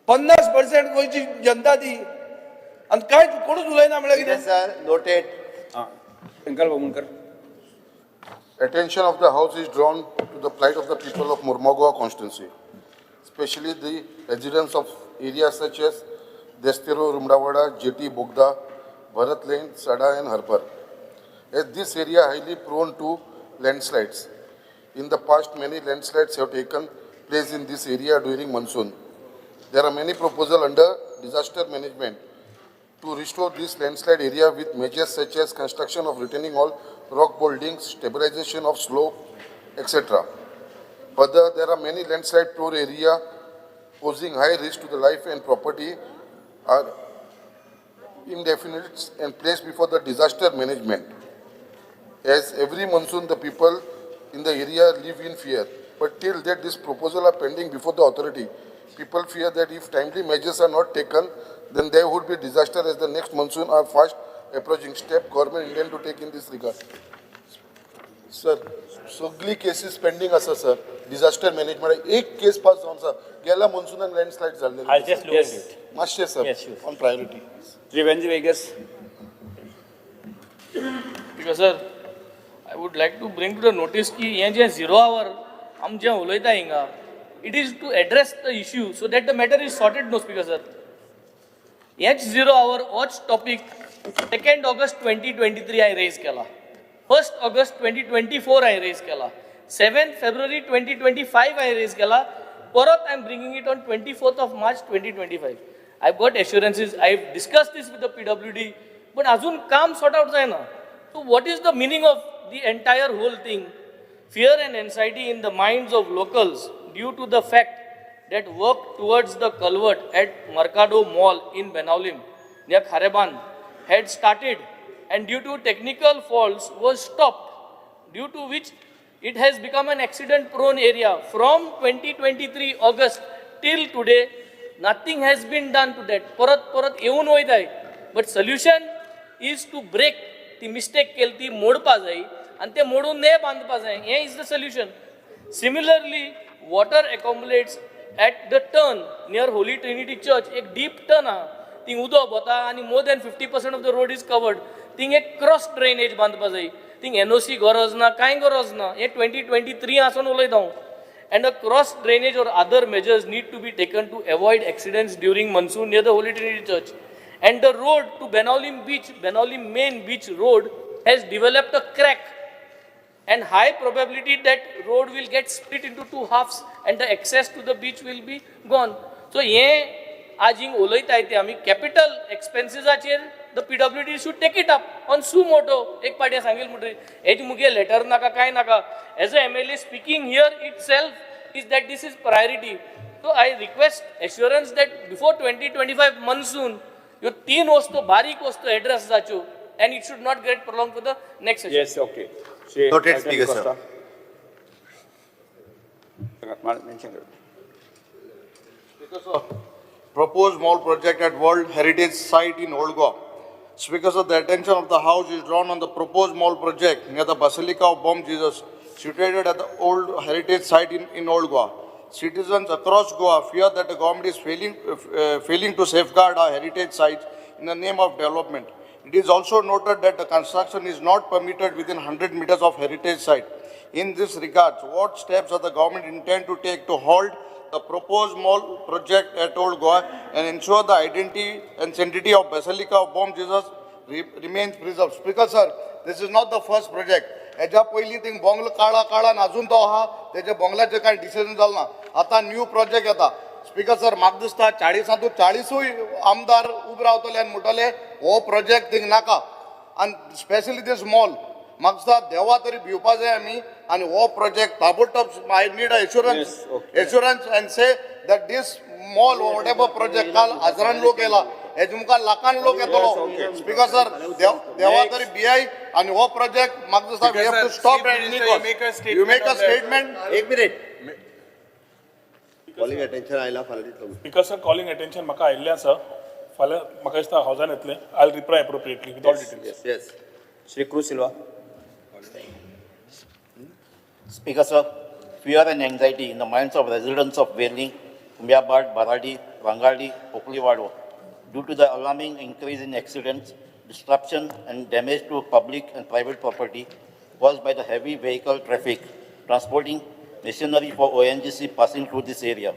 50% गोंयची जनता ती आनी कांय कोणूच उलयना म्हळ्यार कितें? Sir, noted. हां, Shankar Bamankar. Attention of the House is drawn to the plight of the people of Mormugao constituency, especially the residents of areas such as Destero, Rumdavada, JT, Bogda, Bharat Lane, Sada and Harper. as this area highly prone to landslides. In the past, many landslides have taken place in this area during monsoon. There are many proposals under disaster management to restore this landslide area with measures such as construction of retaining wall, rock buildings, stabilization of slope, etc. Further, there are many landslide prone area posing high risk to the life and property are indefinite and placed before the disaster management. As every monsoon, the people in the area live in fear. But till that, this proposal are pending before the authority. People fear that if timely measures are not taken, then there would be disaster as the next monsoon are fast approaching. Step government intend to take in this regard. Sir, सगळी cases pending आसा sir. Disaster management एक केस pass जावन आसा. गेल्या मॉन्सुनाक landslide जाल्ले. I'll just look into it. मातशें sir. Yes, sure. On priority. Shri Venzy Viegas. Because sir, I would like to bring to the notice की हें जें झिरो our आमी जें उलयता हिंगा, it is to address the issue so that the matter is sorted न्हू speaker sir. हेच zero our होच topic 2 August 2023 हांवें रेज केला, 1 August 2024 हांवें रेज केला, 7 February 2025 हांवें रेज केला. परत I am bringing it on 24th of March 2025. I got assurances, I discuss this with the PWD, पण अजून काम सॉर्ट आउट जायना. So what is the meaning of the entire whole thing? Fear and anxiety in the minds of locals due to the fact that work towards the culvert at Mercado Mall in Benaulim near Khareband had started and due to technical faults was stopped, due to which it has become an accident prone area. From 2023 August till today, nothing has been done to that. परत परत येऊन वयताय, but solution is to break. ती mistake केली ती मोडपा जाय आनी ते मोडून ने बांदपा जाय. हें is the solution. Similarly, water accumulates at the turn near Holy Trinity Church. एक डीप टर्न आहा, थिंग उदक वता आनी more than 50% of the road is covered. Thing एक क्रॉस ड्रेनेज बांदपा जाय. थिंग एनओसी गरज ना, कांय गरज ना. हें ट्वेंटी ट्वेंटी थ्री आसून उलयता हांव. And a cross drainage or other measures need to be taken to avoid accidents during monsoon near the Holy Trinity Church. And the road to Benaulim Beach, Benaulim main beach road, has developed a crack and high probability that road will get split into two halves and the access to the beach will be gone. So हे आज हिंग उलयताय ते आमी capital एक्सपेन्सीसाचेर the PWD should take it up on suo moto. एक पाटी सांगील म्हणटकीर has मुगे letter नाका, कांय नाका. As a MLA speaking here itself is that this is priority. So I request assurance that before 2025 monsoon ह्यो तीन वस्तू, बारीक वस्तू address जाच्यो and it should not get prolong for the next session. Yes, okay. Shri Noted, Speaker, sir. Mention कर. Proposed mall project at World Heritage Site in Old Goa. Speaker, sir, the attention of the House is drawn on the proposed mall project near the Basilica of Bom Jesus, situated at the Old Heritage Site in Old Goa. Citizens across Goa fear that the government is failing to safeguard our heritage sites in the name of development. It is also noted that the construction is not permitted within 100 meters of heritage site. In this regard, what steps does the government intend to take to halt the proposed mall project at Old Goa and ensure the identity and sanctity of Basilica of Bom Jesus remains preserved? Speaker sir, this is not the first project. हेज्या पयलीं thing बोंगलो काळा काळा अजून तो आहा. तेजे बोंगल्याचेर कांय decision जालें ना. आतां न्यू प्रोजेक्ट येता. स्पीकर सर, म्हाका दिसता चाळिसांतू चाळिसूय आमदार उबे रावतले आनी म्हणटले हो प्रोजेक्ट थिंग नाका आनी स्पेशली दीस मॉल. म्हाका दिसता देवा तरी भिवपा जाय आमी आनी हो प्रोजेक्ट ताबडतोब, I need assurance assurance and say that this mall, whatever project, काल हजारान लोक येला, हेजे मुखार लाखान लोक येतलो. स्पीकर सर, देवा तरी भियाय आनी हो प्रोजेक्ट म्हाका दिसता we have to stop. You make a statement. एक मिनिट, कॉलिंग अटेन्शन आयला, फाल्यां दितलो. स्पीकर सर, कॉलिंग अटेन्शन म्हाका आयिल्लें आसा. फाल्यां म्हाका दिसता हावजान येतलें. I reply appropriately with all details. Yes. Shri cruise Silva. Speaker sir, fear and anxiety in the minds of residents of Velim, Kumbiabad, Baradi, Rangali, Okliwado due to the alarming increase in accidents, disruption and damage to public and private property caused by the heavy vehicle traffic transporting machinery for ONGC passing through this area.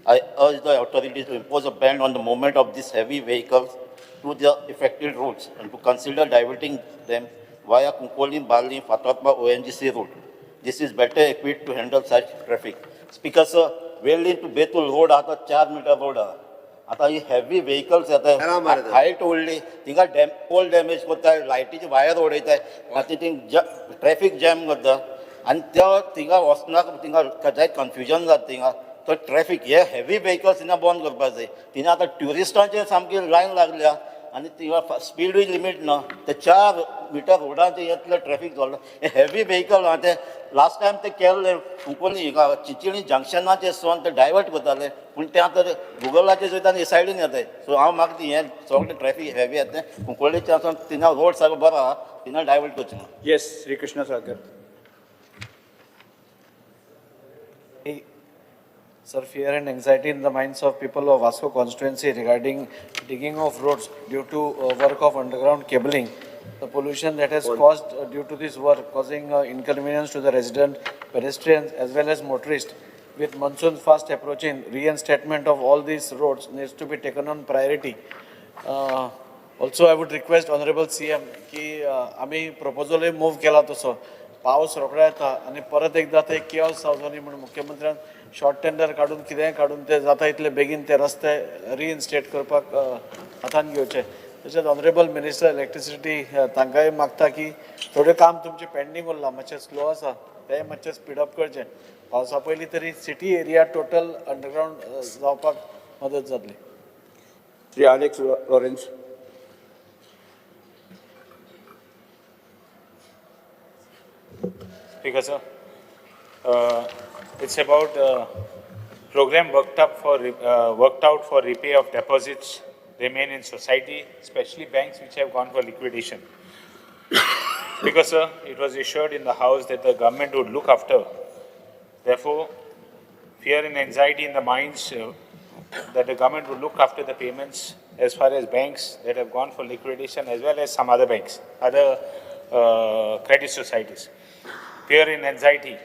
I urge the authorities to impose a ban on the movement of these heavy vehicles to the affected routes and to consider diverting them via Cuncolim, Ballim, Fatorpa, ONGC route. This is better equipped to handle such traffic. Speaker sir, Vellim to Betul road आहा तो 4 metre road आहा. आतां ही heavy vehicles येता, height व्हडली, थिंगा dam poll damage करता, लायटीचे wire उडयताय, मागीर थिंग ट्रॅफीक जॅम करता आनी त्या थिंगा वचनाक थिंगा जायत कन्फ्युजन जाता थिंगा. तो ट्रॅफीक हे हेवी व्हेकल्स थिंगा बंद करपाक जाय. थिंगा आतां ट्युरिस्टांचे सामकी लायन लागल्या आनी थिंगा स्पिडूय लिमीट ना. ते 4 मिटर रोडाचेर येतले ट्रॅफीक जालो, हे हेवी व्हेकल आहा ते लास्ट टायम ते केल्ले कुंकळ्ळी हिंगा चिंचणी जंक्शनाचेर सोन ते डायवर्ट करताले, पूण ते आतां गुगलाचेर चोयता आनी सायडीन येताय. सो हांव मागता हें सगळें ट्रॅफीक हेवी येता कुंकळ्ळीचें वचोन थिंगा रोड सगळो बरो आहा, थिंगा डायवर्ट करचें ना. Yes, Shri Krishna Salkar. Sir, fear and anxiety in the minds of people of Vasco constituency regarding digging of roads due to work of underground cabling. The pollution that has caused due to this work causing inconvenience to the resident, pedestrians as well as motorists. With monsoon fast approaching, reinstatement of all these roads needs to be taken on priority. Also, I would request Honorable CM की आमी प्रपोजलूय move केला तसो पावस रोखडो येता आनी परत एकदां ते केओस जावचो न्ही म्हणून मुख्यमंत्र्यान शॉर्ट टेंडर काडून कितेंय काडून ते जाता इतले बेगीन ते रस्ते रिइन्स्टेट करपाक हातान घेवचे. तशेंच ऑनरेबल मिनिस्टर इलेक्ट्रिसिटी तांकांय मागता की थोडें काम तुमचें पेंडींग उरलां, मातशें स्लो आसा, तें मातशें स्पीड अप करचें. पावसा पयलीं तरी सिटी एरिया टोटल अंडरग्रावंड जावपाक मदत जातली. Shri Alex Lawrence. Speaker sir, it's about program worked out for repay of deposits remain in society, especially banks which have gone for liquidation. Because sir, it was assured in the house that the government would look after. Therefore, fear and anxiety in the minds that the government would look after the payments as far as banks that have gone for liquidation as well as some other banks, other credit societies. Fear and anxiety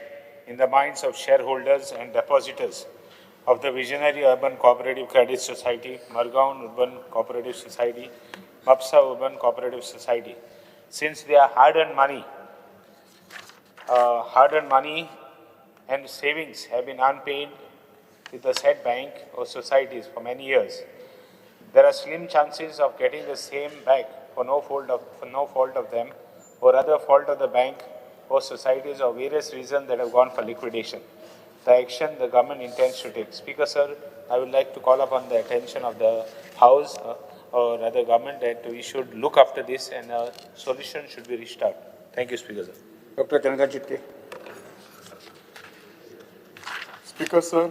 in the minds of shareholders and depositors of the Visionary Urban Cooperative Credit Society, Margaon Urban Cooperative Society, Mapsa Urban Cooperative Society. Since they are hard-earned money and savings have been unpaid with the said bank or societies for many years, there are slim chances of getting the same back for no fault of them or other fault of the bank or societies or various reasons that have gone for liquidation. The action the government intends to take. Speaker sir, I would like to call upon the attention of the House or rather government that we should look after this and a solution should be reached out. Thank you, Speaker sir. Dr. Chandrakant Shitke. Speaker sir,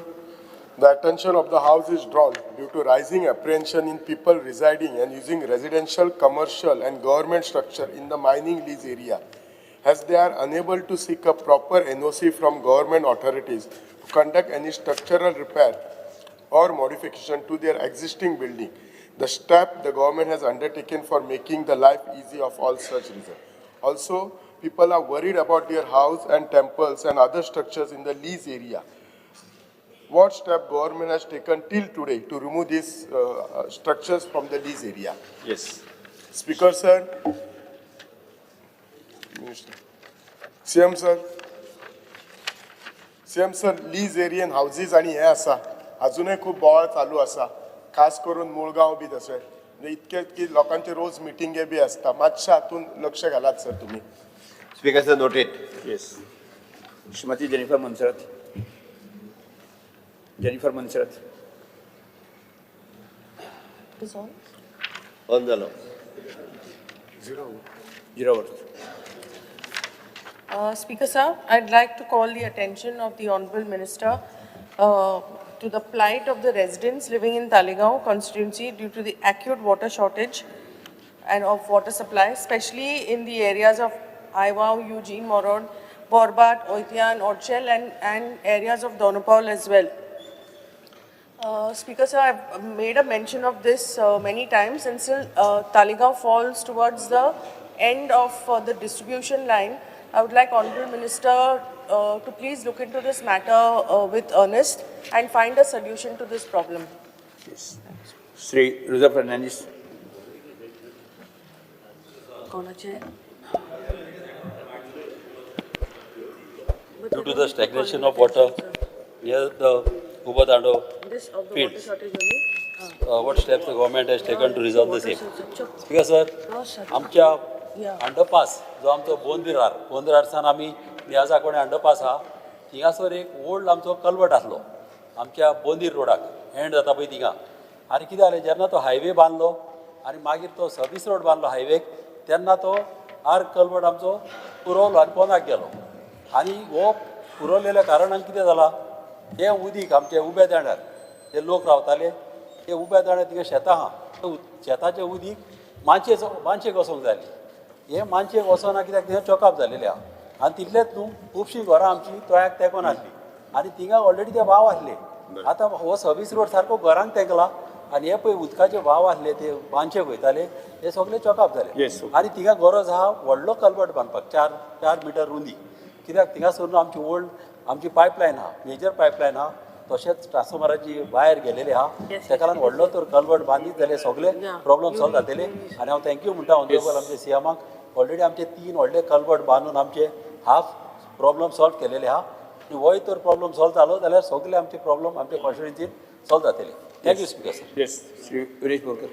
the attention of the House is drawn due to rising apprehension in people residing and using residential, commercial and government structure in the mining lease area, as they are unable to seek a proper NOC from government authorities to conduct any structural repair or modification to their existing building. The step the government has undertaken for making the life easy of all such reasons. Also, people are worried about their house and temples and other structures in the lease area. What step government has taken till today to remove these structures from the lease area? Yes. Speaker sir, CM sir, CM sir, lease area houses आनी हें आसा अजूनय खूब बोवाळ चालू आसा, खास करून मुळगांव बी तशें म्हणजे इतके की लोकांचे रोज मिटिंगे बी आसता. मातशें हातून लक्ष घालात सर तुमी. Speaker sir, noted. Yes. Shrimati Jennifer Monserrate. Jennifer Monserrate. On जालो. Zero. Speaker sir, I'd like to call the attention of the Honorable Minister to the plight of the residents living in Taleigao constituency due to the acute water shortage and of water supply, especially in the areas of Aivao, Eugene, Morod, Borbat, Oitian, Odchel and areas of Dona Paula as well. Speaker sir, I've made a mention of this many times, and still Taleigao falls towards the end of the distribution line. I would like Honorable Minister to please look into this matter with earnest and find a solution to this problem. Yes. Shri Rosa Fernandes. to the stagnation of water near the Ubha Dando fields. What steps the government has taken to resolve the same? Speaker sir, आमच्या underpass जो आमचो बोंदरार आमी नियाजा कोणे underpass आहा, थिंगासर एक old आमचो culvert आसलो आमच्या बोंदीर रोडाक एंड जाता पळय थिंगा. आनी कितें जालें, जेन्ना तो हायवे बांदलो आनी मागीर तो सर्वीस रोड बांदलो हायवेक, तेन्ना तो आर कलवट आमचो पुरवलो आनी पोंदाक गेलो. आनी हो पुरवलेल्या कारणान कितें जालां, तें उदीक आमचे उब्या दांड्यार ते लोक रावताले, ते उब्या दांड्यार थिंगा शेतां आहा, शेताचें उदीक मानशेक वचोंक जाय आसलें. हें मानशेक वचना कित्याक थिंगा चॉकअप जालेलें आहा. आनी तितलेंच न्हू, खुबशीं घरां आमचीं तळ्याक तेंकोन आसलीं आनी थिंगा ऑलरेडी ते वाव आसले. आतां हो सर्वीस रोड सारको घरांक तेंकला आनी हे पळय उदकाचे वाव आसले ते मानशेक वयताले, हे सगळे चॉकअप जाले. आनी थिंगा गरज आहा व्हडलो कलवट बांदपाक, 4 मिटर रुंदी, कित्याक थिंगासर आमची ओल्ड आमची पायपलायन आहा, मेजर पायपलायन आहा, तशेंच ट्रान्सफॉर्मराची वायर गेलेली आहा. तेका लागून व्हडलो तर कलवट बांदीत जाल्यार सगळे प्रॉब्लम सॉल्व जातले. आनी हांव thank you म्हणटा ऑनरेबल आमचे सीएमाक, ऑलरेडी आमचे 3 व्हडले कलवट बांदून आमचे हाफ प्रॉब्लम सॉल्व केलेले आहा. आनी होय तर प्रॉब्लम सॉल्व जालो जाल्यार सगळे आमचे प्रॉब्लम आमचे कॉन्स्टिट्युएन्सीन सॉल्व जातले. Thank you speaker sir. Yes, Shri Viresh Borkar.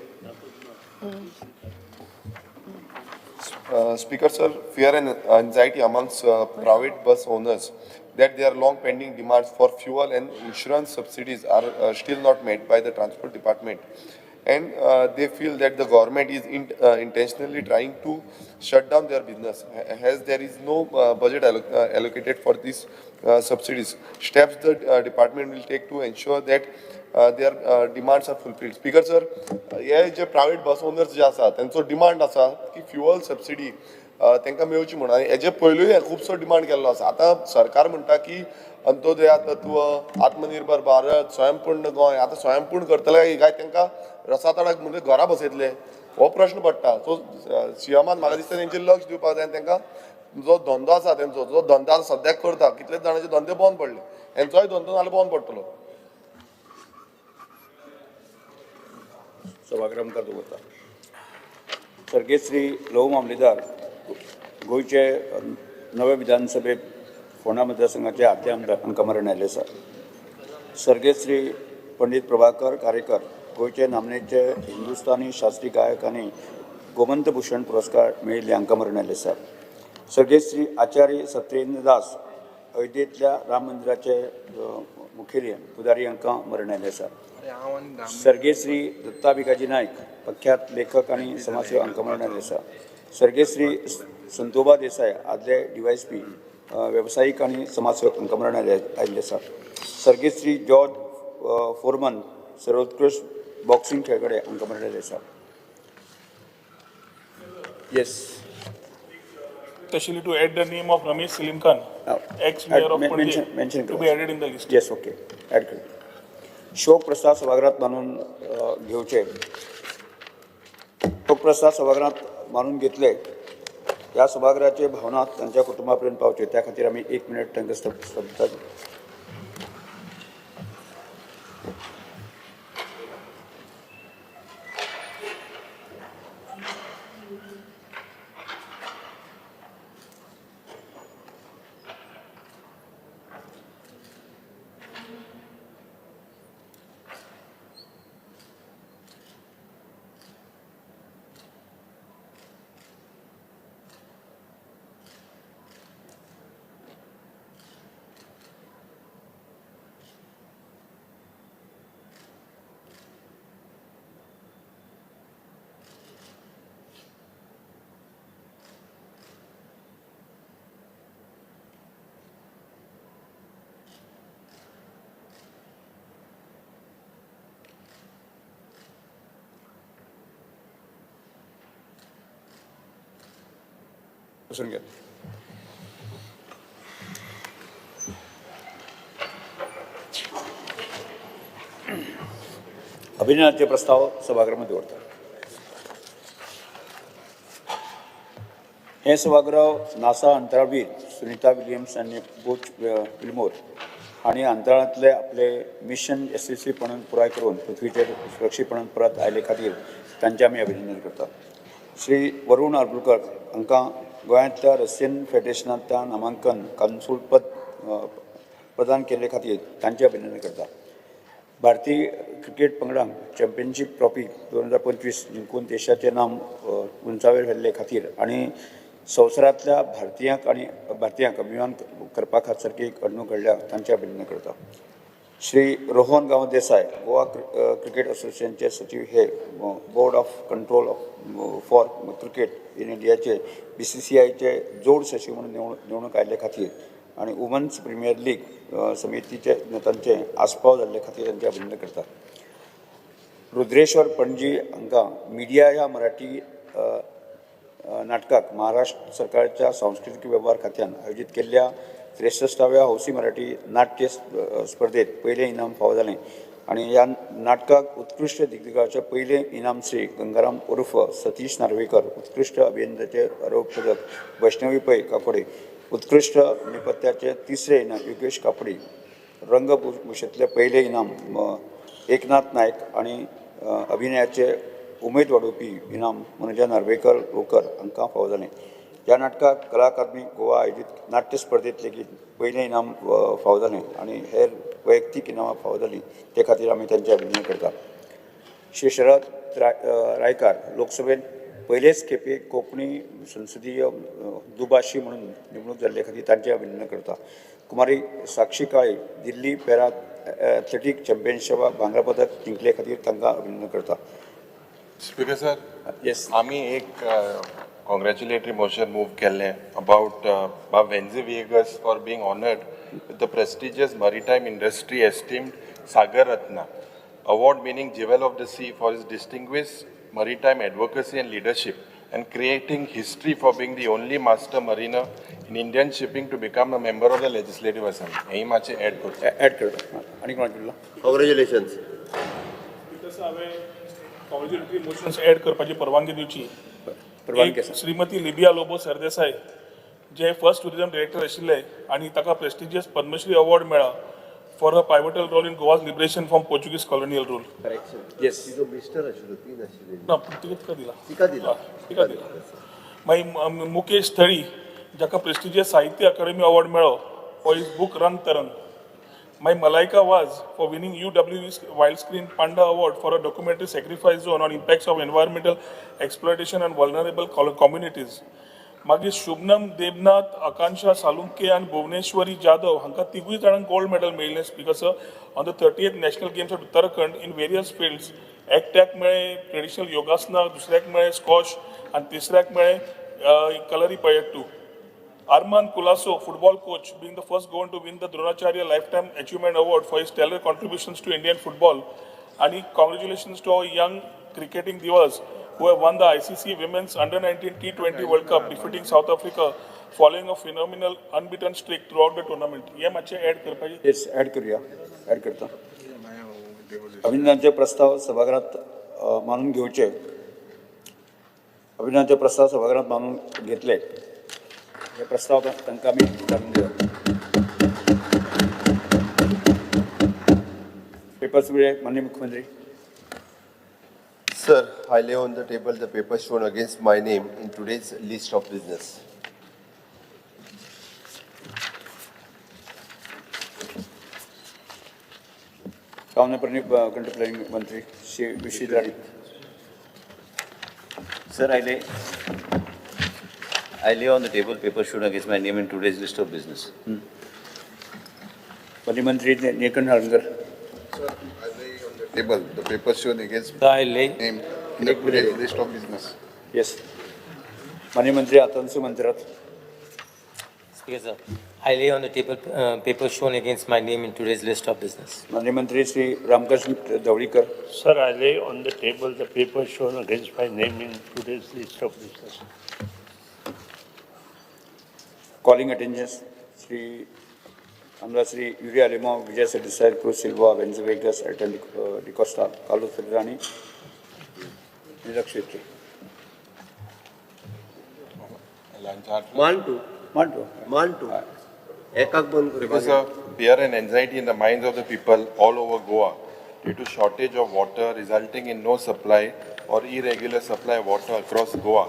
Speaker sir, fear and anxiety amongst private bus owners that their long pending demands for fuel and insurance subsidies are still not met by the transport department, and they feel that the government is intentionally trying to shut down their business as there is no budget allocated for these subsidies. Steps the department will take to ensure that their demands are fulfilled. Speaker sir, हे जे private बस owners जे आसा तेंचो demand आसा की fuel subsidy तांकां मेळची म्हणून, आनी हेजे पयलूय खुबसो डिमांड केल्लो आसा. आतां सरकार म्हणटा की अंत्योदया तत्व, आत्मनिर्भर भारत, स्वयंपूर्ण गोंय. आतां स्वयंपूर्ण करतले काय तांकां रसातळाक म्हणजे घरा बसयतले, हो प्रश्न पडटा. सो सीएमान म्हाका दिसता तेंचेर लक्ष दिवपाक जाय आनी तांकां जो धंदो आसा तेंचो, जो धंदो आतां सद्याक करता, कितलेच जाणांचे धंदे बंद पडले, हेंचोय धंदो नाल्यार बंद पडटलो. सभागृह मुखार दवरता. सर्गेस्त श्री लहू मामलेदार, गोंयचे नवे विधानसभेत फोंडा मतदारसंघाचे आदले आमदार हांकां मरण आयिल्लें आसा. सर्गेस्त श्री पंडीत प्रभाकर कारेकर, गोंयचे नामनेचे हिंदुस्तानी शास्त्रीय गायक आनी गोमंतभूषण पुरस्कार मेळिल्ले हांकां मरण आयिल्लें आसा. सर्गेस्त श्री आचार्य सत्येंद्र दास, अयोध्येंतल्या राम मंदिराचे मुखेली पुजारी हांकां मरण आयिल्लें आसा. सर्गेस्त श्री दत्ता भिकाजी नायक, प्रख्यात लेखक आनी समाजसेवक हांकां मरण आयिल्लें आसा. सर्गेस्त श्री संतोबा देसाय, आदले DYSP, वेवसायीक आनी समाजसेवक हांकां मरण आयिल्लें आसा. सर्गेस्त श्री जॉर्ज फोरमन, सर्वोत्कृश्ट बॉक्सिंग खेळगडे हांकां मरण आयिल्लें आसा. Yes. Especially to add the name of Ramesh Selimkhan, ex-mayor of Panaji, to be added in the list. Yes, okay. Add कर. शोक प्रस्ताव सभागृहात मानून घेवचे. शोक प्रस्ताव सभागृहात मानून घेतले. ह्या सभागृहाचे भावना तांच्या कुटुंबा पर्यंत पावच्यो त्या खातीर आमी 1 मिनट तांकां स्तब्धता. बसून घ्या. अभिनंदनाचे प्रस्ताव सभागृहात दवरता. हे सभागृह नासा अंतराळवीर सुनीता विलियम्स आनी बुच विल्मोर हांणी अंतराळांतले आपले मिशन यशस्वीपणान पुराय करून पृथ्वीचेर सुरक्षीतपणान परत आयले खातीर तांचें आमी अभिनंदन करतात. श्री वरुण आर्बुलकर हांकां गोंयांतल्या रशियन फेडरेशनांतल्या नामांकन कन्सूल पद प्रदान केल्ले खातीर तांचें अभिनंदन करता. भारतीय क्रिकेट पंगडान चॅम्पियनशीप ट्रॉफी 2025 जिंकून देशाचें नाम उंचावेर व्हेल्ले खातीर आनी संवसारांतल्या भारतीयांक आनी भारतीयांक अभिमान करपा सारकी घडणूक घडल्या तांचें अभिनंदन करता. श्री रोहन गांव देसाय, गोवा क्रिकेट असोसिएशनचे सचीव हे Board of Control for Cricket in इंडियाचे BCCIचे जोड सचीव म्हणून नेमणूक आयिल्ले खातीर आनी वुमन्स प्रिमियर लीग समितीचे तांचे आस्पाव जाल्ले खातीर तांचे अभिनंदन करता. रुद्रेश्वर, पणजी हांकां मिडिया ह्या मराठी नाटकाक महाराष्ट्र सरकारच्या सांस्कृतीक वेव्हार खात्यान आयोजीत केल्ल्या 63व्या हौसी मराठी नाट्य स्पर्धेत पयलें इनाम फावो जालें आनी ह्या नाटकाक उत्कृश्ट दिग्दर्शकाचें पयलें इनाम श्री गंगाराम उर्फ सतीश नार्वेकर, उत्कृश्ट अभियंत्याचें रौप्य पदक वैष्णवी पै काकोडे, उत्कृश्ट नेपथ्याचें तिसरें इनाम योगेश कापडी, रंगभूषेंतलें पयलें इनाम एकनाथ नायक आनी अभिनयाचे उमेद वाडोवपी इनाम मनोजा नार्वेकर लोकर हांकां फावो जालें. ह्या नाटकाक कला अकादमी गोवा आयोजीत नाट्य स्पर्धेंत लेगीत पयलें इनाम फावो जालें आनी हेर वैयक्तीक इनामां फावो जालीं, ते खातीर आमी तांचें अभिनंदन करता. श्री शरद रायकार, लोकसभेत पयलेच खेपे कोंकणी संसदीय दुभाशी म्हणून नेमणूक जाल्ले खातीर तांचें अभिनंदन करता. कुमारी साक्षी काळे, दिल्ली पॅरा एथलेटीक चॅम्पियनशिपाक भांगरा पदक जिंकले खातीर तांकां अभिनंदन करता. Speaker sir. येस. आमी एक कॉंग्रॅच्युलेटरी मोशन मूव केल्लें about Bab Venzy Viegas for being honoured with the prestigious maritime industry esteemed Sagar Ratna award, meaning Jewel of the Sea, for his distinguished maritime advocacy and leadership and creating history for being the only master mariner in Indian shipping to become a member of the Legislative Assembly. हेंय मातशें add करचें. Add करता. आनी कोणाक दिला? Congratulations. तसं हांवें कॉंग्रेच्युलेटरी motions add करपाची परवानगी दिवची. परवानगी एक आसा. श्रीमती लिबिया लोबो सरदेसाय, जे फर्स्ट टुरिझम डिरेक्टर आशिल्ले आनी ताका प्रेस्टिजियस पद्मश्री अवॉर्ड मेळ्ळा for her pivotal role in Goa's liberation from Portuguese colonial rule. Yes. तिजो मिस्टर आशिल्लो, ती नाशिल्ली. ना, तिका तिका दिला. तिका दिला. तिका दिला. मागीर मुकेश थळी, जाका प्रेस्टिजियस साहित्य अकादमी अवॉर्ड मेळ्ळो फॉर his book रंग तरंग. मागीर मलायका वाज for winning UWE Wild Screen Panda Award for a documentary Sacrifice Zone on impacts of environmental exploitation and vulnerable communities. मागीर शुभनम देबनाथ, आकांक्षा सालुंके आनी भुवनेश्वरी जाधव हांकां तिगूय जाणांक गोल्ड मेडल मेळिल्लें, Speaker sir, on the 30th National Games of Uttarakhand in various fields. एकट्याक मेळ्ळें traditional योगासना, दुसऱ्याक मेळ्ळें स्कॉश आनी तिसऱ्याक मेळ्ळें kalari Payattu. Arman Colaco, football coach, being the first Goan to win the Dronacharya Lifetime Achievement Award for his stellar contributions to Indian football. And congratulations to our young cricketing divas who have won the ICC Women's Under-19 T20 World Cup, defeating South Africa following a phenomenal unbeaten streak throughout the tournament. हे मातशें add करपाचे. येस, add करूया, add करता. अभिनंदनाचे प्रस्ताव सभाघरात मानून घेवचे. अभिनंदनाचे प्रस्ताव सभाघरात मानून घेतले. हे प्रस्ताव तांकां आमी धाडून दिया. पेपर्स मिळे, माननीय मुख्यमंत्री. Sir, I lay on the table the paper shown against my name in today's list of business. Town country planning मंत्री Shri Vishwajit Rane. Sir, I lay on the table paper shown against my name in today's list of business. माननीय मंत्री Nilkanth Halarnkar. Sir, I lay on the table the paper shown against I lay name in the today's list of business. Yes. माननीय मंत्री आतांसू मंत्रात. Speaker sir, I lay on the table paper shown against my name in today's list of business. माननीय मंत्री Shri Ramakrishna Dhavalikar. Sir, I lay on the table the paper shown against my name in today's list of business. Calling attention Shri आमदार Shri Yuri Alemao, Vijay Sardesai, cruise Silva, वेन्झी Viegas, Elton D'Costa, Carlos Ferreira आनी निलक्ष शेट्टी. मांड तूं. मांड तूं. मांड तूं, एकाक बंद कर. Because of fear and anxiety in the minds of the people all over Goa due to shortage of water resulting in no supply or irregular supply of water across Goa.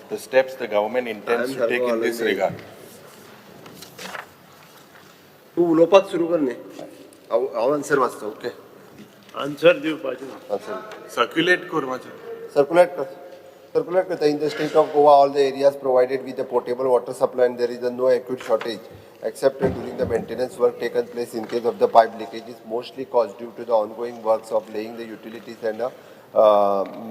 the steps the government intends to take in this regard. तूं उलोवपाक सुरू कर न्ही, हांव हांव answer वाचता. Okay. Answer दिवपाचें. Answer. Circulate कर मातशें. सर्कुलेट कर, सर्कुलेट करता. In the state of Goa, all the areas provided with a potable water supply and there is a no acute shortage except during the maintenance work taken place in case of the pipe leakage is mostly caused due to the ongoing works of laying the utilities and a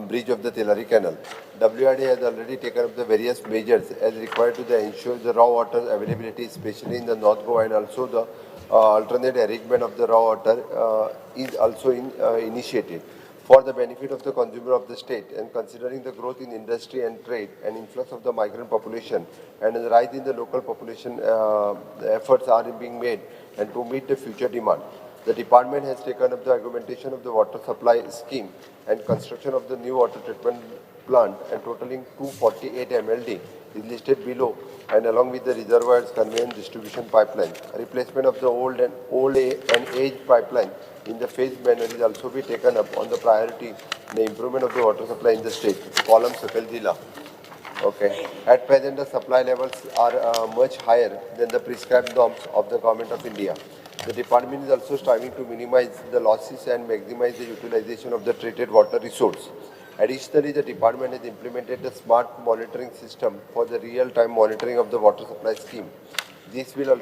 bridge of the Tillari Canal. WRD has already taken up the various measures as required to the ensure the raw water availability, especially in the North Goa, and also the alternate arrangement of the raw water is also initiated. For the benefit of the consumer of the state and considering the growth in industry and trade and influx of the migrant population and the rise in the local population, efforts are being made and to meet the future demand. The department has taken up the augmentation of the water supply scheme and construction of the new water treatment plant and totaling 248 MLD is listed below, and along with the reservoirs, conveyance distribution pipeline. Replacement of the old and aged pipeline in the phased manner is also be taken up on the priority the improvement of the water supply in the state. Column सकयल दिला. Okay. At present, the supply levels are much higher than the prescribed norms of the Government of India. The department is also striving to minimize the losses and maximize the utilization of the treated water resource. Additionally, the department has implemented the smart monitoring system for the real-time monitoring of the water supply scheme. This will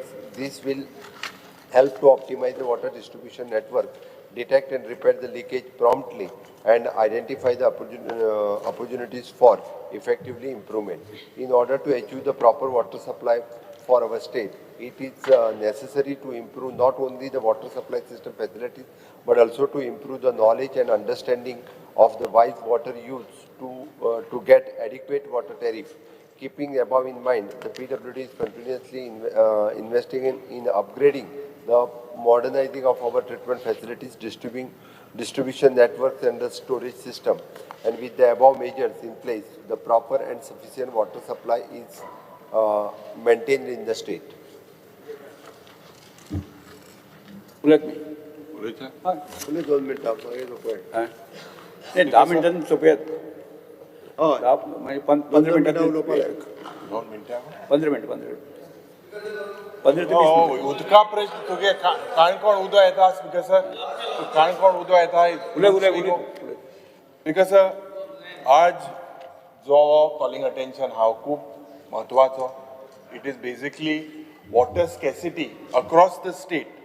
help to optimize the water distribution network, detect and repair the leakage promptly, and identify the opportunities for effectively improvement. In order to achieve the proper water supply for our state, it is necessary to improve not only the water supply system facilities, but also to improve the knowledge and understanding of the wise water use to get adequate water tariff. Keeping above in mind, the PWD is continuously investing in upgrading the modernizing of our treatment facilities, distribution networks and the storage system. And with the above measures in place, the proper and sufficient water supply is maintained in the state. उलयत न्ही. उलयता. उलय 2 मिनटां मागीर सोंपय. नाही, 10 मिनटांनी सोंपयात. हय. 10 मागीर 15 मिनटां. उलोवपाक जाय. 2 मिनटां. 15 मिनटां, 15 मिनटां, 15 ते 20 मिनटां. उदका प्रश्न तुगे काणकोण उदक येता स्पीकर सर, काणकोण उदक येता. उलय, उलय, उलय. स्पीकर सर, आज जो कॉलिंग अटेन्शन हा खूब म्हत्वाचो. It is basically water scarcity across the state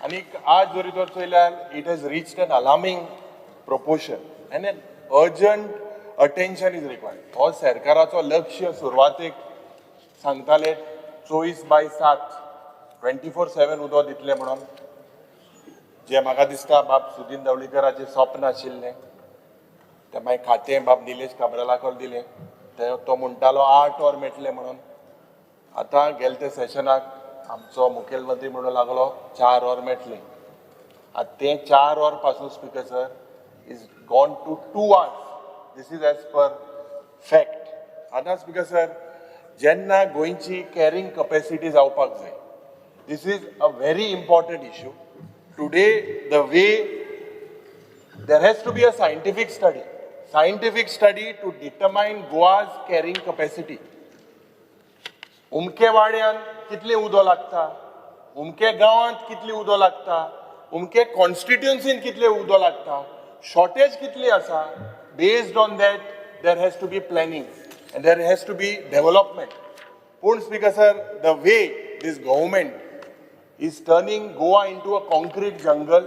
आनी आज जरी तर चोयल्यार it has reached an alarming proportion and an urgent attention is required. हो सरकाराचो लक्ष सुरवातेक सांगताले 24/7, 24/7 उदक दितले म्हणून, जें म्हाका दिसता बाब सुदीन ढवळीकराचें स्वप्न आशिल्लें. तें मागीर खातें बाब निलेश काब्रालाक दिलें. ते तो म्हणटालो 8 वर मेळटलें म्हणून. आतां गेले ते सेशनाक आमचो मुखेलमंत्री म्हणूंक लागलो 4 वर मेळटलें. आतां तें 4 वर पासून, speaker sir, is gone to 2 hours. This is as per fact. आतां स्पीकर सर, जेन्ना गोंयची कॅरिंग कपॅसिटी जावपाक जाय, this is a very important issue today. The way there has to be a scientific study to determine Goa's carrying capacity. उमके वाड्यान कितले उदक लागता, उमके गांवांत कितली उदक लागता, उमके कॉन्स्टिट्युन्सीन कितले उदक लागता, शॉर्टेज कितली आसा, based on that there has to be planning and there has to be development. पूण speaker sir, the way this government is turning Goa into a concrete jungle.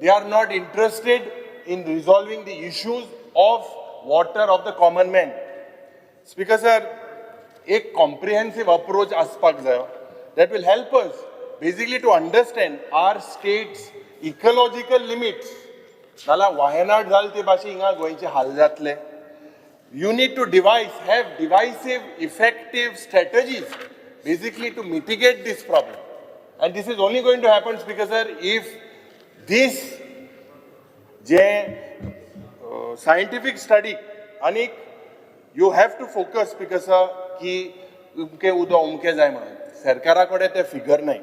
They are not interested in resolving the issues of water of the common man. Speaker sir, एक comprehensive approach आसपाक जाय that will help us basically to understand our state's ecological limits. नाल्यार वायनाड जाल ते भाशेन हिंगा गोंयचे हाल जातले. You need to devise, have divisive, effective strategies basically to mitigate this problem. And this is only going to happen, Speaker sir, if this J scientific study आनी you have to focus, Speaker sir, की उमके उदक उमके जाय म्हणून सरकारा कडेन ते figure नाही.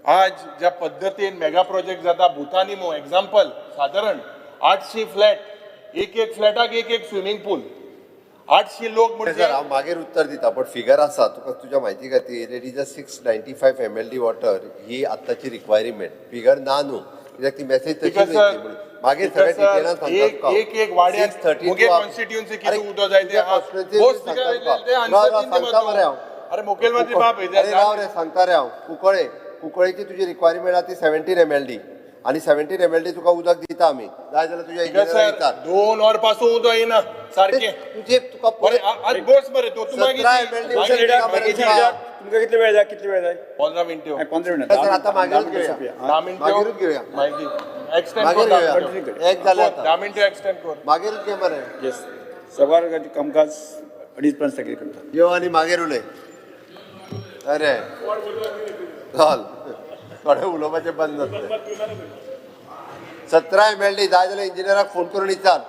आज ज्या पद्दतीन मेगा प्रोजेक्ट जाता, भुतानी मो एग्जाम्पल, सादारण 800 फ्लॅट, एक एक फ्लॅटाक एक एक स्विमींग पूल. 800 लोक म्हणजे सर, हांव मागीर उत्तर दिता, बट फिगर आसा तुका तुज्या म्हायती खातीर. It is a 695 MLD water ही आत्ताची रिक्वायरमेंट. फिगर ना न्हू, कित्याक ती मॅसेज तशीच Because, sir, वयतली म्हणून मागीर सगळें because, sir, डिटेलान सांगता एक तुका. एक एक वाड्यात 632 मुगे कॉन्स्टिट्युएन्सी किती उदक जाय ते आहा. बोस सांगता स्पीकर, ते तुका. आन्सर राव, दिवन सांगता मरे हांव. अरे मुखेलमंत्री बाब, अरे राव रे, सांगता रे हांव. कुंकळे, कुंकळेची तुजी रिक्वायरमेंट आहा ती 17 MLD आनी 17 MLD तुका उदक दिता आमी. जाय जाल्यार तुज्या स्पीकर इंजिनियराक सर, विचार. 2 वर पासून उदक येना सारकें. तुजे तुका बरें, आज बोस मरे तूं तूं मागीर 17 MLD उदक दिता मरे तुका. तुमकां कितले वेळ जाय? कितले वेळ जाय? 15 मिनटं. 15 मिनटां. सर, आतां मागीरूच घेवया. 10 मिनटं. मागीरूच घेवया. मागीर एक्सटेंड मागीर कर 10 घेवया. मिनटं. एक जालें आतां. 10 मिनटं एक्सटेंड कर. मागीरूच घे मरे. येस, सभार कामकाज 2.5 पर्यंत स्थगीत करता. यो आनी मागीर उलय. अरे चल, थोडें उलोवपाचें बंद जातलें. 17 MLD जाय जाल्यार इंजिनियराक फोन करून विचार.